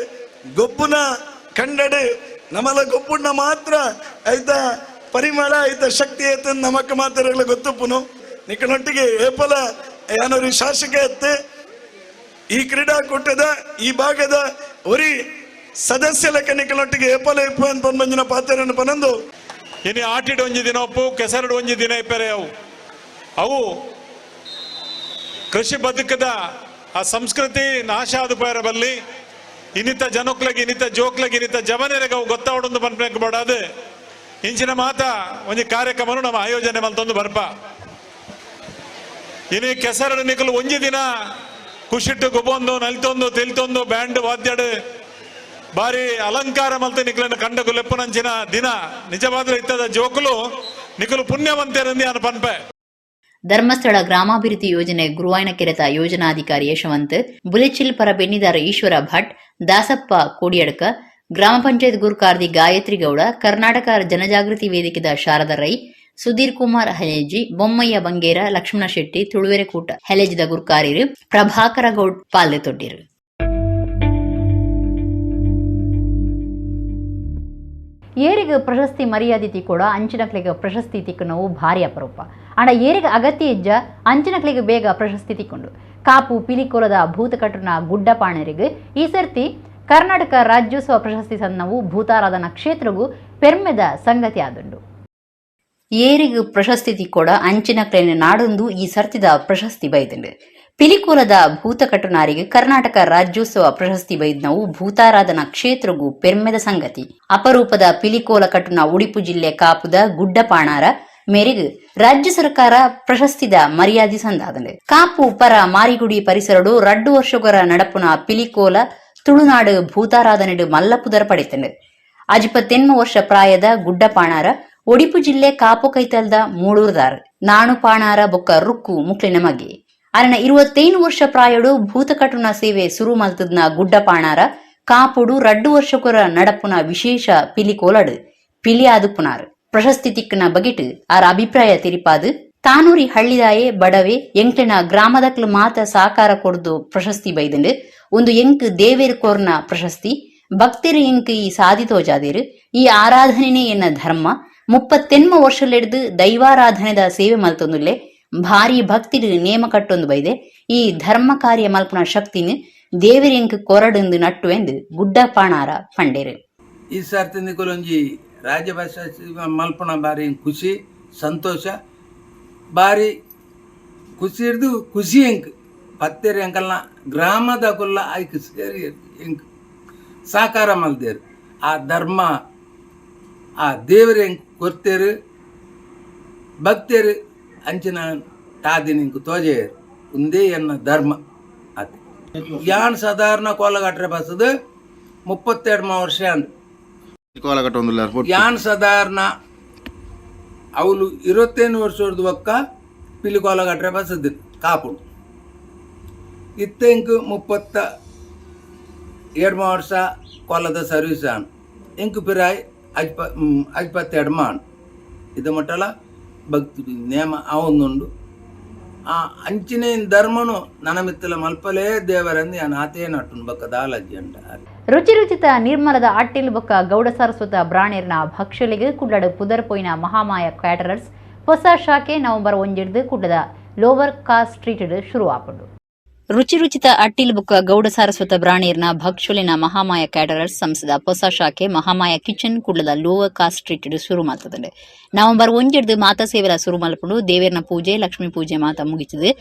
ಗೊಬ್ಬುನ ಕಂಡಡೆ ನಮ್ಮಲ ಗೊಬ್ಬುಣ್ಣ ಮಾತ್ರ ಐತ ಪರಿಮಳ ಐತ ಶಕ್ತಿ ಐತ ನಮಕ್ ಮಾತ್ರ ಗೊತ್ತುಪ್ಪುನು. ನಿಕ್ಕನೊಟ್ಟಿಗೆ ಏಪಲ ಯಾನೊರಿ ಶಾಸಕ ಅತ್ತೆ ಈ ಕ್ರೀಡಾಕೂಟದ ಈ ಭಾಗದ ಒರಿ ಸದಸ್ಯ ಲೆಕ್ಕ ನಿಕ್ಕನೊಟ್ಟಿಗೆ ಏಪಲ ಇಪ್ಪು ಅಂತ ಮಂಜಿನ ಪಾತೆರನ್ನು ಪನಂದು. ಇನಿ ಆಟಿಡ್ ಒಂಜಿ ದಿನ ಒಪ್ಪು ಕೆಸರಡು ಒಂಜಿ ದಿನ ಇಪ್ಪರೆ ಅವು ಅವು ಕೃಷಿ ಬದುಕದ ಆ ಸಂಸ್ಕೃತಿ ನಾಶ ಆದ ಪೇರ ಬಲ್ಲಿ ಇನ್ನಿತ ಜನಕ್ಲಗಿ ಇನ್ನಿತ ಜೋಕ್ಲಗಿ ಇನ್ನಿತ ಜವನರಿಗೆ ಅವು ಗೊತ್ತಾವಡೊಂದು ಪನ್ಪೆಂಕ್ ಬಡಾದು ಇಂಚಿನ ಮಾತ ಒಂಜಿ ಕಾರ್ಯಕ್ರಮನು ನಮ್ಮ ಆಯೋಜನೆ ಮಲ್ತೊಂದು ಬರ್ಪ. ಇನಿ ಕೆಸರಡು ನಿಕಲು ಒಂಜಿ ದಿನ ಖುಷಿಟ್ಟು ಗೊಬ್ಬೊಂದು ನಲಿತೊಂದು ತೆಲಿತೊಂದು ಬ್ಯಾಂಡ್ ವಾದ್ಯಡು ಬಾರಿ ಅಲಂಕಾರ ಮಲ್ತ ನಿಕ್ಲನ್ನು ಕಂಡಗು ಲೆಪ್ಪುನಂಚಿನ ದಿನ ನಿಜವಾದ ಇತ್ತದ ಜೋಕುಲು ನಿಕಲು ಪುಣ್ಯವಂತರಂದಿ ಅನ್ನ ಪನ್ಪೆ. ಧರ್ಮಸ್ಥಳ ಗ್ರಾಮಾಭಿವೃದ್ಧಿ ಯೋಜನೆ ಗುರುವಾಯನ ಕೆರೆತ ಯೋಜನಾಧಿಕಾರಿ ಯಶವಂತ್, ಬುಲೆಚಿಲ್ ಪರ ಬೆನ್ನಿದಾರ ಈಶ್ವರ ಭಟ್, ದಾಸಪ್ಪ ಕೋಡಿಯಡ್ಕ, ಗ್ರಾಮ ಪಂಚಾಯತ್ ಗುರುಕಾರ್ದಿ ಗಾಯತ್ರಿ ಗೌಡ, ಕರ್ನಾಟಕ ಜನಜಾಗೃತಿ ವೇದಿಕೆದ ಶಾರದಾ ರೈ, ಸುಧೀರ್ ಕುಮಾರ್ ಹಲೇಜಿ, ಬೊಮ್ಮಯ್ಯ ಬಂಗೇರ, ಲಕ್ಷ್ಮಣ ಶೆಟ್ಟಿ, ತುಳುವೆರೆ ಕೂಟ ಹಲೇಜಿದ ಗುರ್ಕಾರಿರು ಪ್ರಭಾಕರ ಗೌಡ್ ಪಾಲ್ದೆ ತೊಟ್ಟಿರು. ಏರಿಗೆ ಪ್ರಶಸ್ತಿ ಮರ್ಯಾದೆ ತಿಕ್ಕೋಡ ಅಂಚಿನಕ್ಲಿಗೆ ಪ್ರಶಸ್ತಿ ತಿಕ್ಕನವು ಭಾರಿ ಅಪರೂಪ. ಅಂಡ ಏರಿಗೆ ಅಗತ್ಯ ಇಜ್ಜ ಅಂಚಿನಕ್ಲಿಗೆ ಬೇಗ ಪ್ರಶಸ್ತಿ ತಿಕ್ಕೊಂಡು ಕಾಪು ಪಿಲಿಕೋಲದ ಭೂತಕಟ್ಟುನ ಗುಡ್ಡಪಾಣರಿಗೆ ಈ ಸರ್ತಿ ಕರ್ನಾಟಕ ರಾಜ್ಯೋತ್ಸವ ಪ್ರಶಸ್ತಿ ಸನ್ನವು ಭೂತಾರಾಧನಾ ಕ್ಷೇತ್ರಗೂ ಪೆರ್ಮೆದ ಸಂಗತಿ ಆದುಂಡು. ಏರಿಗೆ ಪ್ರಶಸ್ತಿ ತಿಕ್ಕೋಡ ಅಂಚಿನಕ್ಲೆನ ನಾಡೊಂದು ಈ ಸರ್ತಿದ ಪ್ರಶಸ್ತಿ ಬೈದುಂಡು. ಪಿಲಿಕೋಲದ ಭೂತಕಟ್ಟುನಾರಿಗೆ ಕರ್ನಾಟಕ ರಾಜ್ಯೋತ್ಸವ ಪ್ರಶಸ್ತಿ ಬೈದ್ನವು ಭೂತಾರಾಧನಾ ಕ್ಷೇತ್ರಗೂ ಪೆರ್ಮೆದ ಸಂಗತಿ. ಅಪರೂಪದ ಪಿಲಿಕೋಲ ಕಟ್ಟುನ ಉಡುಪು ಜಿಲ್ಲೆ ಕಾಪುದ ಗುಡ್ಡಪಾಣಾರ ಮೇರೆಗೆ ರಾಜ್ಯ ಸರ್ಕಾರ ಪ್ರಶಸ್ತಿದ ಮರ್ಯಾದೆ ಸಂದಾದಂಡು. ಕಾಪು ಪರ ಮಾರಿಗುಡಿ ಪರಿಸರಡು 2 ವರ್ಷಗೊರ ನಡಪುನ ಪಿಲಿಕೋಲ ತುಳುನಾಡು ಭೂತಾರಾಧನೆಡು ಮಲ್ಲಪುದರ ಪಡೆತಂಡು. ಅಜಿಪತ್ತೆನ್ಮ ವರ್ಷ ಪ್ರಾಯದ ಗುಡ್ಡಪಾಣಾರ ಒಡಿಪು ಜಿಲ್ಲೆ ಕಾಪು ಕೈತಲ್ದ ಮೂಳೂರ್ದಾರ್ ನಾಣುಪಾಣಾರ ಬೊಕ್ಕ ರುಕ್ಕು ಮುಕ್ಲಿನ ಮಗೆ. ಅರಣ 25 ವರ್ಷ ಪ್ರಾಯಡು ಭೂತಕಟುನ ಸೇವೆ ಸುರು ಮಲ್ತದ್ನ ಗುಡ್ಡಪಾಣಾರ ಕಾಪುಡು 2 ವರ್ಷಕೊರ ನಡಪುನ ವಿಶೇಷ ಪಿಲಿಕೋಲಡು ಪಿಲಿಯಾದುಪುನಾರ್. ಪ್ರಶಸ್ತಿ ತಿಕ್ಕನ ಬಗೆಟ್ ಆರ ಅಭಿಪ್ರಾಯ ತೆರಿಪಾದು ತಾನೂರಿ ಹಳ್ಳಿದಾಯೆ ಬಡವೆ ಎಂಕ್ಲಿನ ಗ್ರಾಮದಕ್ಲು ಮಾತ ಸಾಕಾರ ಕೊಡ್ದು ಪ್ರಶಸ್ತಿ ಬೈದಂಡು. ಒಂದು ಎಂಕ್ ದೇವೇರ್ ಕೋರ್ನ ಪ್ರಶಸ್ತಿ ಭಕ್ತರು ಎಂಕ್ ಈ ಸಾಧಿತೋಜಾದೇರು ಈ ಆರಾಧನೆ ಎನ್ನ ಧರ್ಮ. 38 ವರ್ಷಲೆಡ್ದು ದೈವಾರಾಧನೆದ ಸೇವೆ ಮಲ್ತೊಂದುಲ್ಲೆ ಭಾರಿ ಭಕ್ತಿಡು ನೇಮ ಕಟ್ಟೊಂದು ಬೈದೆ ಈ ಧರ್ಮ ಕಾರ್ಯ ಮಲ್ಪುನ ಶಕ್ತಿನ ದೇವರೆಂಕ್ ಕೊರಡುಂದು ನಟ್ಟು ಎಂದು ಗುಡ್ಡಪಾಣಾರ ಪಂಡೇರು. ಈ ಸರ್ತಿ ನಿಕುಲೊಂಜಿ ರಾಜ್ಯ ಪ್ರಶಸ್ತಿ ಮಲ್ಪುನ ಬಾರಿ ಖುಷಿ ಸಂತೋಷ ಬಾರಿ ಖುಷಿ ಹಿಡ್ದು ಖುಷಿ ಎಂಕ್ ಪತ್ತೇರು ಎಂಕಲ್ನ ಗ್ರಾಮದ ಕುಲ್ಲ ಐಕ್ ಸೇರಿ ಎಂಕ್ ಸಾಕಾರ ಮಲ್ದೇರು. ಆ ಧರ್ಮ ಆ ದೇವರು ಎಂಕ್ ಕೊರ್ತೇರು ಭಕ್ತರು ಅಂಚಿನ ತಾದಿನ ಇಂಕ್ ತೋಜೆಯರು ಉಂದೇ ಎನ್ನ ಧರ್ಮ ಆತ. ಯಾನ್ ಸಾಧಾರಣ ಕೋಲಗಟ್ರೆ ಬಸದು 32 ವರ್ಷ ಅಂದ್ ಯಾನ್ ಸಾಧಾರಣ ಅವಳು 25 ವರ್ಷದ ಒಕ್ಕ ಪಿಲಿ ಕೋಲಗಟ್ರೆ ಬಸದು ಕಾಪುಡು ಇತ್ತೆಂಕ್ 32 ವರ್ಷ ಕೋಲದ ಸರ್ವಿಸ್ ಆನ್ ಎಂಕ್ ಪಿರಾಯ್ ಅಜ್ಪತ್ತೆರಡು ಮಾನ್ ಇದು ಮಟ್ಟಲ ಭಕ್ತಿ ನೇಮ ಆವೊಂದುಂಡು ಆ ಅಂಚಿನ ಧರ್ಮನು ನನಮಿತ್ತಲ ಮಲ್ಪಲೇ ದೇವರಂದು ಯಾನ್ ಆತೇ ನಟ್ಟುನು ಬಕ್ಕ ದಾಲಜ್ಜಿ ಅಂಡ. ರುಚಿ ರುಚಿತ ನಿರ್ಮಲದ ಅಟ್ಟಿಲ್ ಬೊಕ್ಕ ಗೌಡ ಸಾರಸ್ವತ ಬ್ರಾಣೇರ್ನ ಭಕ್ಷಲಿಗೆ ಕುಡ್ಲಡು ಪುದರ್ ಪೋಯಿನ ಮಹಾಮಾಯ ಕ್ಯಾಟರರ್ಸ್ ಹೊಸ ಶಾಖೆ ನವೆಂಬರ್ 1 ಕುಡ್ಲದ ಲೋವರ್ ಕಾಸ್ ಸ್ಟ್ರೀಟ್ ಶುರು ಆಪುಂಡು. ರುಚಿ ರುಚಿತ ಅಟ್ಟಿಲ್ ಬೊಕ್ಕ ಗೌಡ ಸಾರಸ್ವತ ಬ್ರಾಣೇರ್ನ ಭಕ್ಷುಲಿನ ಮಹಾಮಾಯ ಕ್ಯಾಟರರ್ಸ್ ಸಂಸ್ಥೆದ ಹೊಸ ಶಾಖೆ ಮಹಾಮಾಯ ಕಿಚನ್ ಕುಡ್ಲದ ಲೋವರ್ ಕಾಸ್ ಸ್ಟ್ರೀಟ್ ಶುರು ಮಲ್ತದಂಡೆ. ನವೆಂಬರ್ 1 ಮಾತಾ ಸೇವೆಲ ಶುರು ಮಲ್ಪುಂಡು. ದೇವೇರ್ನ ಪೂಜೆ ಲಕ್ಷ್ಮೀ ಪೂಜೆ ಮಾತಾ ಮುಗಿತದೆ.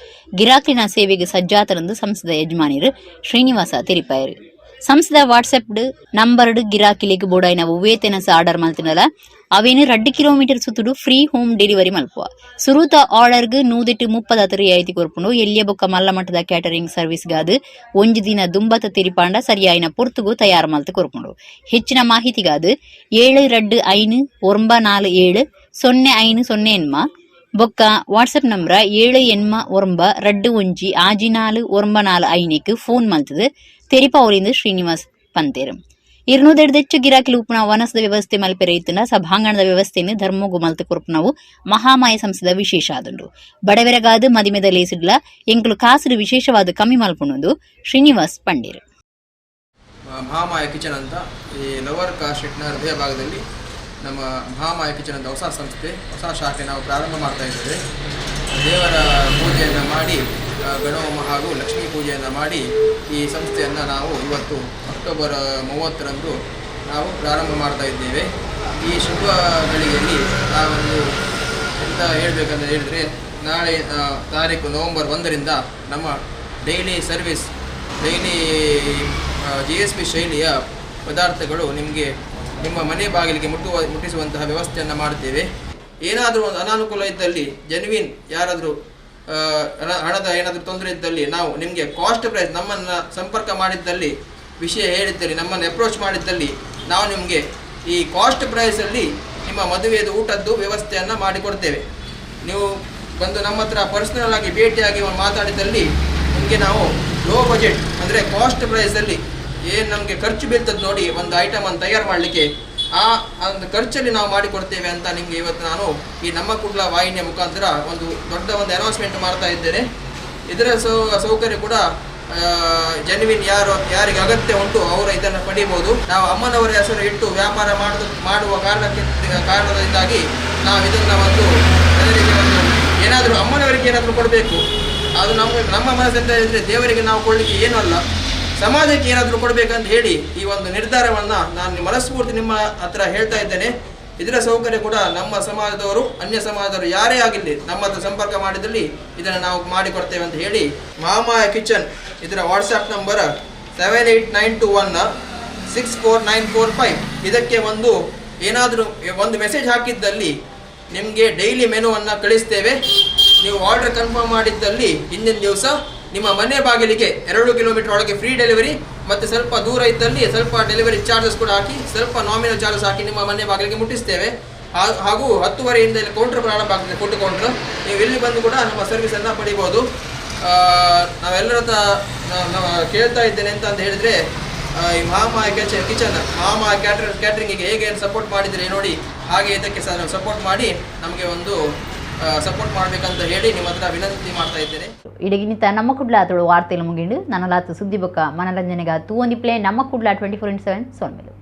ಗಿರಾಕಿನ ಸೇವೆಗೆ ಸಜ್ಜಾತರಂದು ಸಂಸ್ಥೆದ ಯಜಮಾನಿರು ಶ್ರೀನಿವಾಸ ತೆರಿಪಾಯರು. ಸಂಸ್ಥೆದ ವಾಟ್ಸ್ಆಪ್ ನಂಬರ್ ಗಿರಾಕಿಲಿಗೆ ಬೋಡಾಯಿನ ಒವ್ವೇ ತೆನಸ ಆರ್ಡರ್ ಮಲ್ತಿನಲ ಅವೇನು 2 ಕಿಲೋಮೀಟರ್ ಸುತ್ತುಡು ಫ್ರೀ ಹೋಮ್ ಡೆಲಿವರಿ ಮಲ್ಪುವ. ಸುರೂತ ಆರ್ಡರ್ಗ್ 130 ರಿಯಾಯಿತಿ ಕೊರ್ಪುಂಡು. ಎಲ್ಲಿಯ ಬೊಕ್ಕ ಮಲ್ಲ ಮಟ್ಟದ ಕ್ಯಾಟರಿಂಗ್ ಸರ್ವಿಸ್ಗಾದು ಒಂಜಿ ದಿನ ದುಂಬತ ತಿರಿಪಾಂಡ ಸರಿಯಾಯಿನ ಪೊರ್ತುಗು ತಯಾರು ಮಲ್ತು ಕೊರ್ಪುಂಡು. ಹೆಚ್ಚಿನ ಮಾಹಿತಿಗಾದು 7 2 5 9 4 7 0 5 0 ಎನ್ಮ ಬೊಕ್ಕ ವಾಟ್ಸ್ಆಪ್ ನಂಬರ್ 7 8 9 2 1 6 4 9 4 5 ಫೋನ್ ಮಲ್ತದು ತೆರಿಪಾವಳಿಂದ ಶ್ರೀನಿವಾಸ್ ಪಂತೇರು. 200 ಹೆಚ್ಚು ಗಿರಾಕಿಲು ಉಪ್ಪುನ ವನಸದ ವ್ಯವಸ್ಥೆ ಮಲ್ಪೆರೆ ಇತ್ತುಂಡ ಸಭಾಂಗಣದ ವ್ಯವಸ್ಥೆಯನ್ನು ಧರ್ಮಗು ಮಲ್ತು ಕೊರ್ಪುನವು ಮಹಾಮಾಯ ಸಂಸ್ಥೆದ ವಿಶೇಷ ಆದುಂಡು. ಬಡವೆರಗಾದು ಮದಿಮೆದ ಲೇಸಿಡ್ಲ ಎಂಕುಲು ಕಾಸುಡು ವಿಶೇಷವಾದ ಕಮ್ಮಿ ಮಲ್ಪುಣುಂದು ಶ್ರೀನಿವಾಸ್ ಪಂಡೀರ್. ಮಹಾಮಾಯ ಕಿಚನ್ ಅಂತ ಈ ಲೋವರ್ ಕಾಸ್ಟ್ ಸ್ಟ್ರೀಟ್ನ ಹೃದಯ ಭಾಗದಲ್ಲಿ ನಮ್ಮ ಮಹಾಮಾಯ ಕಿಚನ್ ಅಂತ ಹೊಸ ಸಂಸ್ಥೆ, ಹೊಸ ಶಾಖೆ ನಾವು ಪ್ರಾರಂಭ ಮಾಡ್ತಾ ಇದ್ದೇವೆ. ದೇವರ ಪೂಜೆಯನ್ನು ಮಾಡಿ, ಗಣಹೋಮ ಹಾಗೂ ಲಕ್ಷ್ಮೀ ಪೂಜೆಯನ್ನು ಮಾಡಿ ಈ ಸಂಸ್ಥೆಯನ್ನು ನಾವು ಇವತ್ತು ಅಕ್ಟೋಬರ್ 30ರಂದು ನಾವು ಪ್ರಾರಂಭ ಮಾಡ್ತಾ ಇದ್ದೇವೆ. ಈ ಶುಭ ಗಳಿಗೆಯಲ್ಲಿ ನಾವೊಂದು ಎಂತ ಹೇಳಬೇಕಂತ ಹೇಳಿದರೆ, ನಾಳೆ ತಾರೀಕು ನವಂಬರ್ 1ರಿಂದ ನಮ್ಮ ಡೈಲಿ ಸರ್ವಿಸ್, ಡೈಲಿ GSP ಶೈಲಿಯ ಪದಾರ್ಥಗಳು ನಿಮಗೆ ನಿಮ್ಮ ಮನೆ ಬಾಗಿಲಿಗೆ ಮುಟ್ಟಿಸುವಂತಹ ವ್ಯವಸ್ಥೆಯನ್ನು ಮಾಡುತ್ತೇವೆ. ಏನಾದರೂ ಒಂದು ಅನಾನುಕೂಲ ಇದ್ದಲ್ಲಿ, ಜೆನ್ವಿನ್ ಯಾರಾದರೂ ಹಣದ ಏನಾದರೂ ತೊಂದರೆ ಇದ್ದಲ್ಲಿ ನಾವು ನಿಮಗೆ ಕಾಸ್ಟ್ ಪ್ರೈಸ್ ನಮ್ಮನ್ನು ಸಂಪರ್ಕ ಮಾಡಿದ್ದಲ್ಲಿ, ವಿಷಯ ಹೇಳಿದ್ದಲ್ಲಿ, ನಮ್ಮನ್ನು ಅಪ್ರೋಚ್ ಮಾಡಿದ್ದಲ್ಲಿ ನಾವು ನಿಮಗೆ ಈ ಕಾಸ್ಟ್ ಪ್ರೈಸಲ್ಲಿ ನಿಮ್ಮ ಮದುವೆಯದು ಊಟದ್ದು ವ್ಯವಸ್ಥೆಯನ್ನು ಮಾಡಿಕೊಡ್ತೇವೆ. ನೀವು ಬಂದು ನಮ್ಮ ಹತ್ರ ಪರ್ಸ್ನಲ್ ಆಗಿ ಭೇಟಿಯಾಗಿ ಮಾತಾಡಿದಲ್ಲಿ ನಿಮಗೆ ನಾವು ಲೋ ಬಜೆಟ್ ಅಂದರೆ ಕಾಸ್ಟ್ ಪ್ರೈಸಲ್ಲಿ ಏನು ನಮಗೆ ಖರ್ಚು ಬೀಳ್ತದೆ ನೋಡಿ ಒಂದು ಐಟಮನ್ನು ತಯಾರು ಮಾಡಲಿಕ್ಕೆ, ಆ ಒಂದು ಖರ್ಚಲ್ಲಿ ನಾವು ಮಾಡಿಕೊಡ್ತೇವೆ ಅಂತ ನಿಮಗೆ ಇವತ್ತು ನಾನು ಈ ನಮ್ಮ ಕುಡ್ಲ ವಾಹಿನಿಯ ಮುಖಾಂತರ ಒಂದು ದೊಡ್ಡ ಒಂದು ಅನೌನ್ಸ್ಮೆಂಟ್ ಮಾಡ್ತಾ ಇದ್ದೇನೆ. ಇದರ ಸೌಕರ್ಯ ಕೂಡ ಜೆನ್ವಿನ್ ಯಾರಿಗೆ ಅಗತ್ಯ ಉಂಟು ಅವರು ಇದನ್ನು ಪಡೀಬೋದು. ನಾವು ಅಮ್ಮನವರ ಹೆಸರು ಇಟ್ಟು ವ್ಯಾಪಾರ ಮಾಡುವ ಕಾರಣದಿಂದಾಗಿ ನಾವು ಇದನ್ನು ಒಂದು ಜನರಿಗೆ ಒಂದು ಏನಾದರೂ ಅಮ್ಮನವರಿಗೆ ಏನಾದರೂ ಕೊಡಬೇಕು, ಅದು ನಮ್ಮ ಮನಸ್ಸೆಂತ ಹೇಳಿದರೆ ದೇವರಿಗೆ ನಾವು ಕೊಡಲಿಕ್ಕೆ ಏನೂ ಅಲ್ಲ, ಸಮಾಜಕ್ಕೆ ಏನಾದರೂ ಕೊಡಬೇಕಂತ ಹೇಳಿ ಈ ಒಂದು ನಿರ್ಧಾರವನ್ನು ನಾನು ಮನಸ್ಫೂರ್ತಿ ನಿಮ್ಮ ಹತ್ರ ಹೇಳ್ತಾ ಇದ್ದೇನೆ. ಇದರ ಸೌಕರ್ಯ ಕೂಡ ನಮ್ಮ ಸಮಾಜದವರು, ಅನ್ಯ ಸಮಾಜದವರು ಯಾರೇ ಆಗಿರಲಿ ನಮ್ಮ ಹತ್ರ ಸಂಪರ್ಕ ಮಾಡಿದಲ್ಲಿ ಇದನ್ನು ನಾವು ಮಾಡಿಕೊಡ್ತೇವೆ ಅಂತ ಹೇಳಿ ಮಹಾಮಾಯ ಕಿಚನ್ ಇದರ ವಾಟ್ಸಪ್ ನಂಬರ್ 78921 64945 ಇದಕ್ಕೆ ಒಂದು ಏನಾದರೂ ಒಂದು ಮೆಸೇಜ್ ಹಾಕಿದ್ದಲ್ಲಿ ನಿಮಗೆ ಡೈಲಿ ಮೆನುವನ್ನು ಕಳಿಸ್ತೇವೆ. ನೀವು ಆರ್ಡರ್ ಕನ್ಫರ್ಮ್ ಮಾಡಿದ್ದಲ್ಲಿ ಹಿಂದಿನ ದಿವಸ ನಿಮ್ಮ ಮನೆ ಬಾಗಿಲಿಗೆ 2 ಕಿಲೋಮೀಟರ್ ಒಳಗೆ ಫ್ರೀ ಡೆಲಿವರಿ, ಮತ್ತು ಸ್ವಲ್ಪ ದೂರ ಇದ್ದಲ್ಲಿ ಸ್ವಲ್ಪ ಡೆಲಿವರಿ ಚಾರ್ಜಸ್ ಕೂಡ ಹಾಕಿ, ಸ್ವಲ್ಪ ನಾಮಿನಲ್ ಚಾರ್ಜಸ್ ಹಾಕಿ ನಿಮ್ಮ ಮನೆ ಬಾಗಿಲಿಗೆ ಮುಟ್ಟಿಸ್ತೇವೆ. ಹಾಗೂ 10:30ರಿಂದ ಇಲ್ಲಿ ಕೌಂಟ್ರ್ ಪ್ರಾರಂಭ ಆಗ್ತದೆ, ಫುಡ್ ಕೌಂಟ್ರ್. ನೀವು ಇಲ್ಲಿ ಬಂದು ಕೂಡ ನಮ್ಮ ಸರ್ವಿಸನ್ನು ಪಡಿಬೋದು. ನಾವೆಲ್ಲರ ಹತ್ರ ನಾವು ಕೇಳ್ತಾ ಇದ್ದೇನೆ ಅಂತ ಹೇಳಿದರೆ, ಈ ಮಹಾಮಾಯ ಕಿಚನ್ ಮಹಾಮಾಯ ಕ್ಯಾಟ್ರಿಂಗಿಗೆ ಹೇಗೆ ಸಪೋರ್ಟ್ ಮಾಡಿದರೆ ನೋಡಿ, ಹಾಗೆ ಇದಕ್ಕೆ ಸಹ ನಾವು ಸಪೋರ್ಟ್ ಮಾಡಿ ನಮಗೆ ಒಂದು ಸಪೋರ್ಟ್ ಮಾಡಬೇಕಂತ ಹೇಳಿ ನಿಮ್ಮ ಹತ್ರ ವಿನಂತಿ ಮಾಡ್ತಾ ಇದ್ದೇನೆ. ಇಡಗಿನಿತ ನಮ್ಮ ಕುಡ್ಲ ತುಳು ವಾರ್ತೆಲು ಮುಗಿಂಡು ನನಲಾತು ಸುದ್ದಿ ಬೊಕ್ಕ ಮನರಂಜನೆಗ ತೂವೊಂದಿಪ್ಲೆ ನಮ್ಮ ಕುಡ್ಲ 24x7 ಸೊನ್ಮೆಲು.